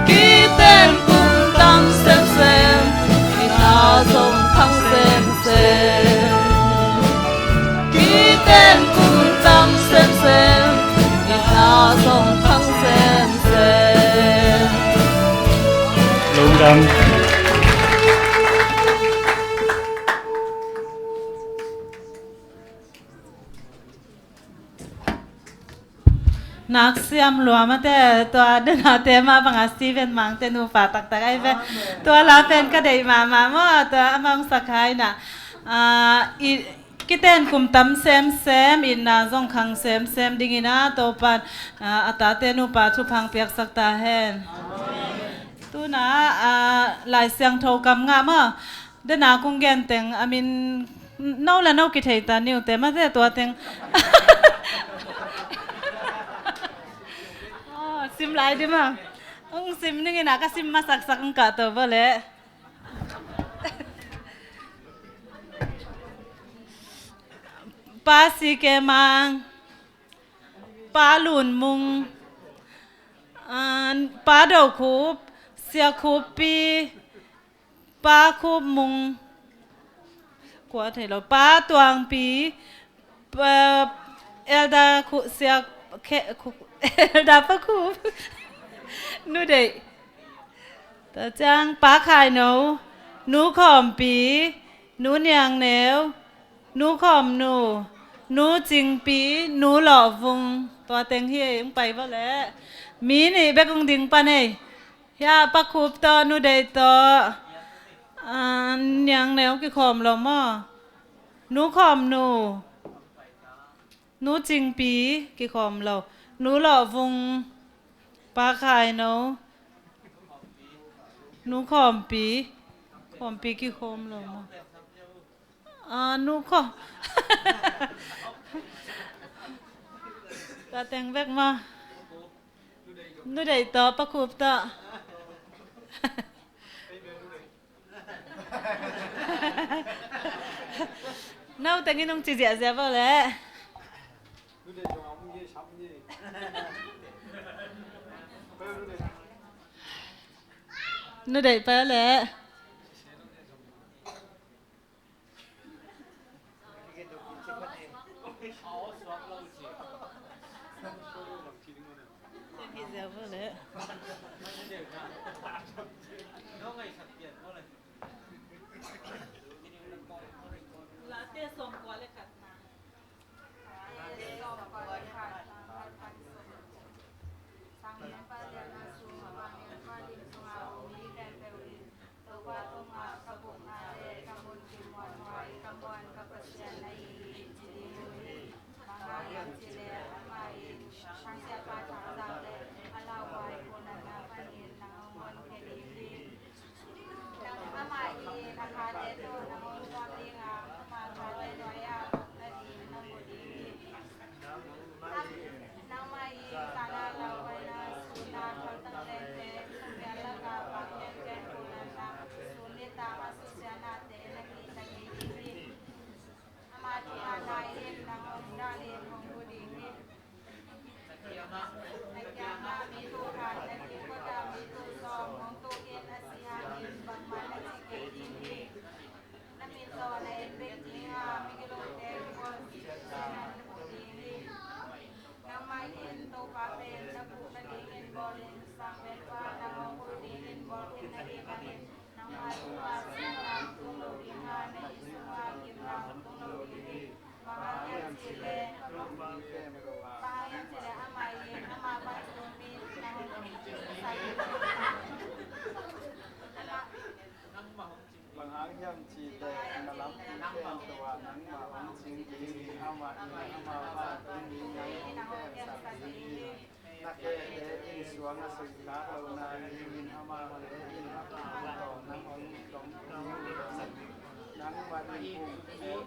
kiten kum tam semsem, inn a zong khang semsem. Kiten kum tam semsem, inn a zong khang semsem. Lungdam. Nak siam lua mate, tua denate mah banga Steven Mangte nupa taktak ai ve. Amen. Tua la pen ka deih mahmah maw, tua a mangsak hai na. Ah, i, kiten kum tam semsem, inn a zong khang semsem dingin a Topan, ah, a tate nupa thupha piaksak ta hen. Amen. Tuna, ah, Lai Siangtho kam ngah maw. Dena kong gen teng a min no la no kithei ta niu te mate tua teng. Oh, sim lai di ma. Hong sim ning in ah, ka sim masaksak hong kah to bawleh. Pa C K Mang, Pa Lun Mung, ah, Pa Do Khup, Sia Khup Pi, Pa Khup Mung, kua thei lo, Pa Tuang Pi, Pa Elder Khup, Sia Khe-, Khup, Elder Pa Khup, Nu Deih, tua ciang Pa Khai No, Nu Khawm Pi, Nu Niang Neu, Nu Khawm Nu, Nu Cing Pi, Nu Lawh Vung, tua teng hi ei, hong pai bawleh. Mi nih bek hong ding pan ei. Hia, Pa Khup tawh, Nu Deih tawh, ah, Niang Neu kikhawm lo maw? Nu Khawm Nu, Nu Cing Pi kikhawm lo. Nu Lawh Vung, Pa Khai No, Nu Khawm Pi, Khawm Pi kikhawm lo maw? Ah, Nu Khawm. Ka teng bek maw? Nu Deih tawh, Pa Khup tawh. No teng in hong ci ziahziah bawleh. Nu Deih pai leh. Topa tungah ka bukna le ka munkip muanhuai, ka muan ka Pasian na hi hi, ci ding uh hi. Bang hang hiam cih leh amah in nang siapa thazak le a lauhuai punatna panin nang hong honkhia ding hi. Nang, amah in a khate tawh nang hong kuang ding a, ama khate nuai-ah guk nading na mu ding hi. Nangmah in Kanaan lauhuaina sunna thaltang lengte, khumpiang lakah pang kenken punatna, sun nitak a suksiatnate na kihta kei ding hi. Ama thupiakna in nang hong dalin hong hu ding hi. Na kiangah mi tul khat, na kiang kotah mi tul sawm hong tuk in, a si hangin bangmah na ci kei ding hi. Na min tawh na et bek ding a, migilote kipawlcip siatna na mu ding hi. Nangmah in Topa pen na buk nadingin bawlin, Sangpenpa nang hong khui dingin bawl khin na hih manin, nangmah tungah siatna hong tung lo ding a, na inn sungah gimna hong tung lo ding hi. Bang hang hiam cih leh, bang hang hiam cih leh amah in ama pan Zomi nang hong sa ding hi. Amah Bang hang hiam cih leh na lampi pen tua nangmah hong cing ding hi. Amah in amah pa tung ding nang hong piangsak ding hi. Na khete in suang a suihkhak loh nadingin amahte in a pum tawh nang hong dong ding hi. Nangmah in pum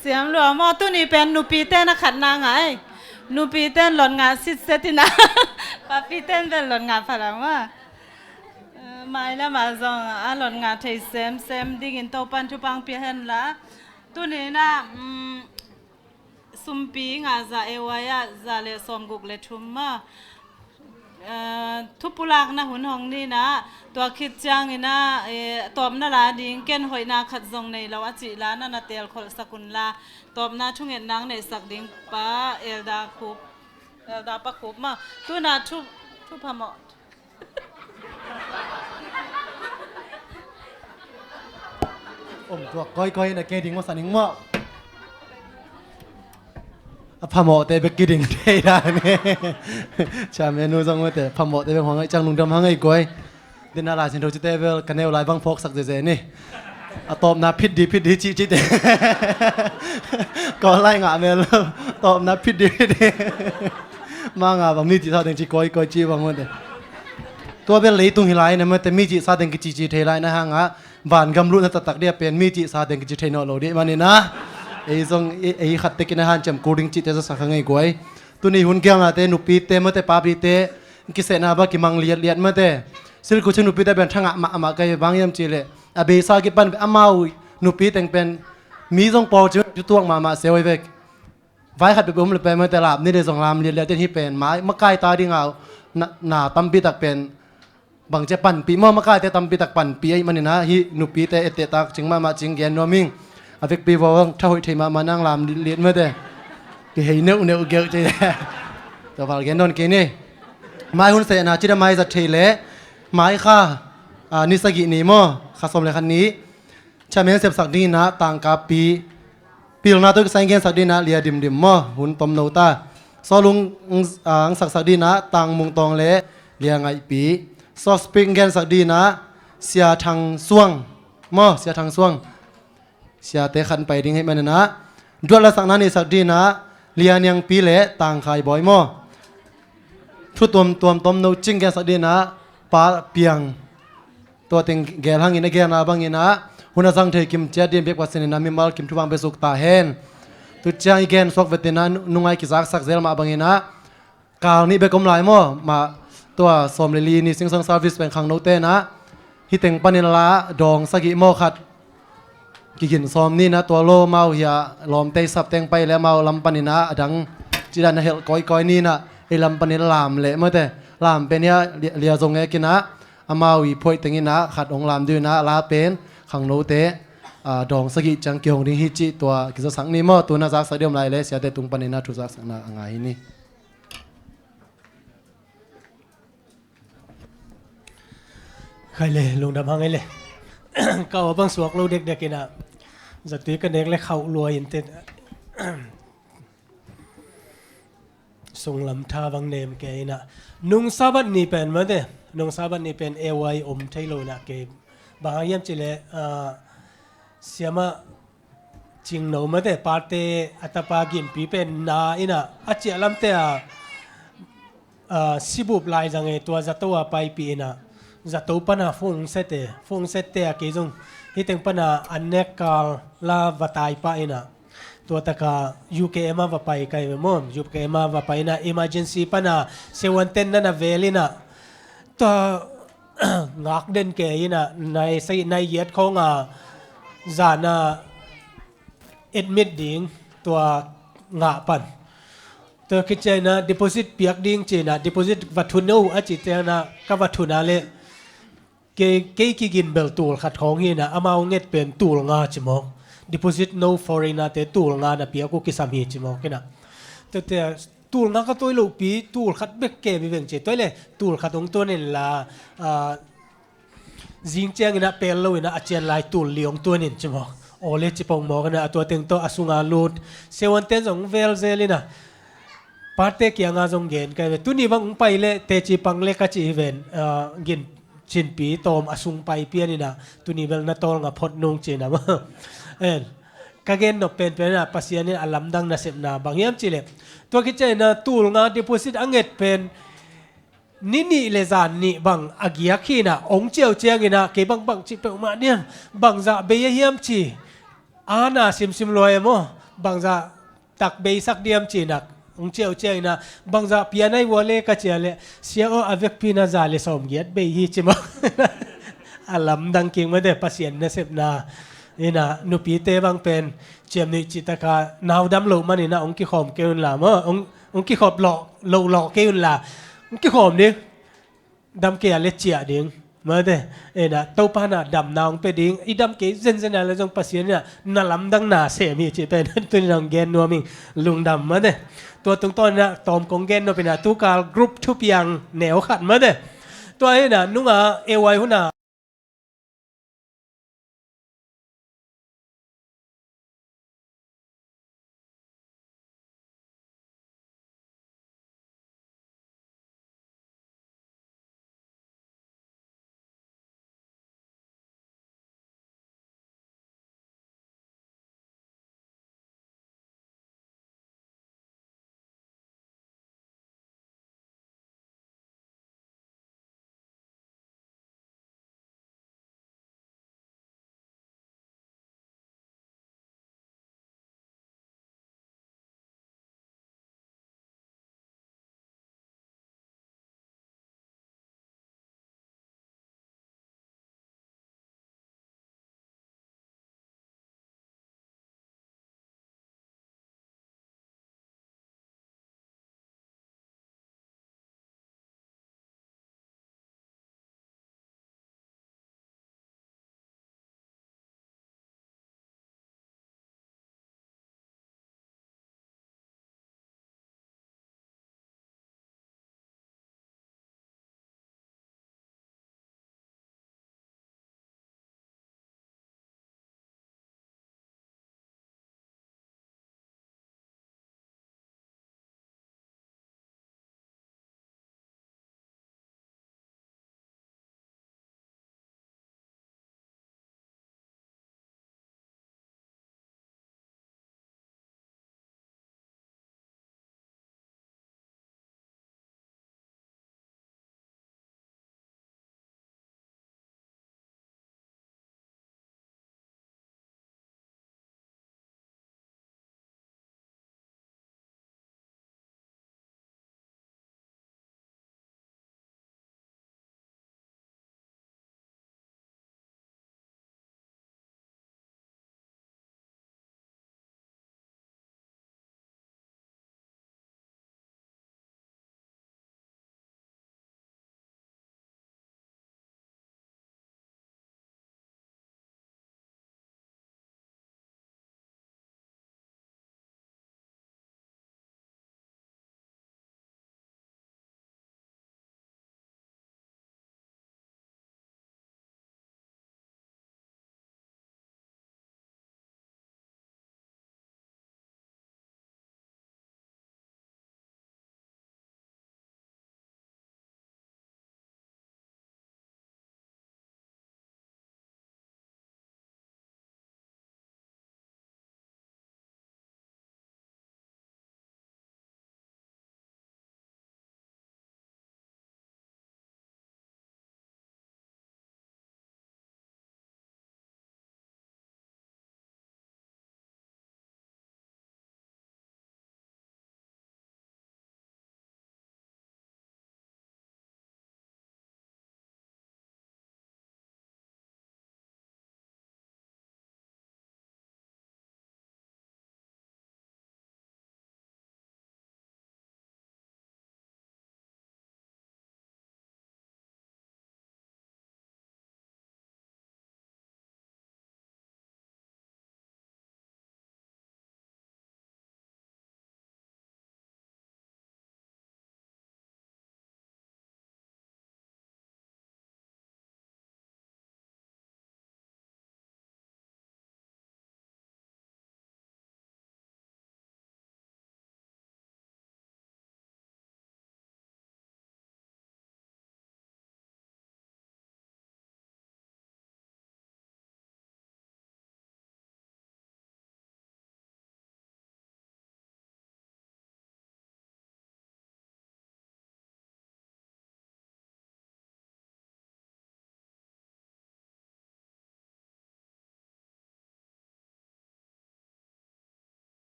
Siam lua maw, tuni pen nupite na khatna ngah ei. Nupite in lot ngah sitset in a, papite in bel lot ngah pha lo maw. Eh, mailam ah zong a lot ngah thei semsem dingin Topan thupha hong pia hen la. Tuni in a, mm, sumpi ngah za, A Y ah za le sawmguk le thum maw. Eh, thupulakna hun hong ni in a, tua khit ciangin a, eh, tawpna la ding, ken hoihna khat zong nei lo a cih la na na telkholhsak un la, tawpna thungetna hong neihsak ding pa Elder Khup, Elder Pa Khup maw. Tu in a thu, thupha mawh. Om tuak kawikawi in a kei ding masa ning maw? A phamawhte bek kiding thei dan hi. Chairman nu zong mate phamawhte bek huang aih ciang lungdam hang aih guai. Dena Lai Siangtho cite bel ka neu lai bang phawksak zeze ni. A tawpna phit di phit di cih cite. Kawl lai ngah mel lo. Tawpna phit di phit di. Manga bang mi cihsa teng ci kawikawi ci bang mate. Tua bel leitung hi lai na mate mi cihsa teng kici ci thei lai na hanga vangam luhna taktak dia pen mi cihsa teng kici thei nawn lo dih manina. Ei zong ei khat tekin a hanciam kul ding cihte zasak hang aih guai. Tuni hun gelnate nupite mate papite kisehna ba kimang liatliat mate. Silku cing nupite pen thangah mahmah kai bang hiam cihleh a beisa kipan amau nupi teng pen mi zong pawl ci tuak mahmah seu aih vek. Vai khat peuhpeuh om le pen mate lap ni le zong lam liatliat ten hi pen mai makai ta dinga na, na tampi tak pen bang cia panpih maw makaite tampi tak panpih aih manina hi nupite ettehtak cing mahmah cing gen nuam ing. A vekpi vawang thahoih thei mahmah nang lam liat mate. Kihei neuhneuh geuh ci. Tua val gen nawn kei ni. Mai hun sehna cida mai zat thei le mai kha ni sagih ni maw kha sawm le khat ni. Chairman sepsak dinginah tangkapi pilna tawh kisai gensak dinginah lia dimdim maw hun tomno ta. Sawlung ang saksak dinginah tangmung tawng le lia ngaihpi. Sawspik gensak dinginah sia thang suang maw sia thang suang. Siate khan pai ding hei maninah duat lasakna nihsak dinginah lia niangpi le tangkhai bawi maw. Thu tuamtuam tomno cing gensak dinginah pa piang. Tua teng gel hangin a gelna banginah hun a zang thei kim ciat din biak Pasian inah mimal kim thupha hong pia suk ta hen. Tu ciang i gen suak vetinah nungai kizaksak zel mah banginah kal nih bek om lai maw mah tua sawm le li ni singsang service pen khangno tenah hi teng panin la dawng sagih maw khat kigin sawm ninah tua lo mau hiah lawmtei sap teng pai le mau lam paninah a dang cidan a helh kawikawi ninah ei lam panin lam leh mawte lam pen hiah lia zong ekinah amau i phoih tenginah khat hong lam duinah la pen khangnote dawng sagih ciang kihong ding hi cih tua kizasak ni maw tuna zaksak dih om lai le siate tung paninah thu zaksakna a ngai hi ni. Khai le lungdam hang ei le. Ka aw bang suak lo dekdek inah zatui ka nek le khauh luai in te. Sunglam tha bang nem ke inah nung sabat ni pen mate nung sabat ni pen ewai om thei lo inah ke bang hang hiam cileh siamah cingno mate pate a tapa gimpi pen na inah a ciah lamte a sibup laizang e tua zato a paipih inah zato pana fungsete fungsette a kei zong hiteng pana an nek kal la va taipah inah tua taka U K M a va pai kai ve maw U K M a va pai inah emergency pana sewanten nana vel inah tua ngak den ke inah nai sai nai giat khong a zana admit ding tua ngah pan tua kicia inah deposit piak ding ci inah deposit va thun uh a ci cianah ka va thun a le kei kigin bel tul khat khong hi inah amau nget pen tul nga ci mawk deposit no foreigner te tul nga na piak uh kisam hi ci mawk inah tua tua tul nga ka toi lopi tul khat bek ke bi veng ci toi le tul khat hong tuan in la zing ciang inah pel lo inah a cian lai tul li hong tuan in ci mawk aw le ci pong mawk inah a tua teng tawh a sunga lut sewanten zong vel zel inah pate kianga zong gen kai ve tuni bang hong pai le teci pang le ka ci hi ven gin cinpi tawm a sung pai pian inah tuni bel na tawl nga phot nung ci inah en ka gen nop penpen inah Pasian in a lamdang nasepna bang hiam cileh tua kicia inah tul nga deposit a nget pen ni nih le zan nih bang a giak hinah ong ciau cianginah kei bangbang cih peuhmah niam bangzah bei a hiam ci ana simsim luai emaw bangzah tak beisak diam cinak ong ciau cianginah bangzah pianai vua le ka cia le sia aw a vekpi na za le sawm giat bei hi ci maw a lamdang king mate Pasian nasepna inah nupite bang pen ciamnuih cihtaka naudam loh maninah ong kikhawm kei unla maw ong kikhop loh loh kei unla ong kikhawm ding dam kei a le ciah ding mate ena Topa na damna ong pe ding i dam kei zenzen a le zong Pasian ina na lamdang na sem hi cih pen tunin ong gen nuam ing lungdam mate tua tungtawn ina tawm kong gen nop ina tukal group thupiang neu khat mate tua ina nunga ewai huna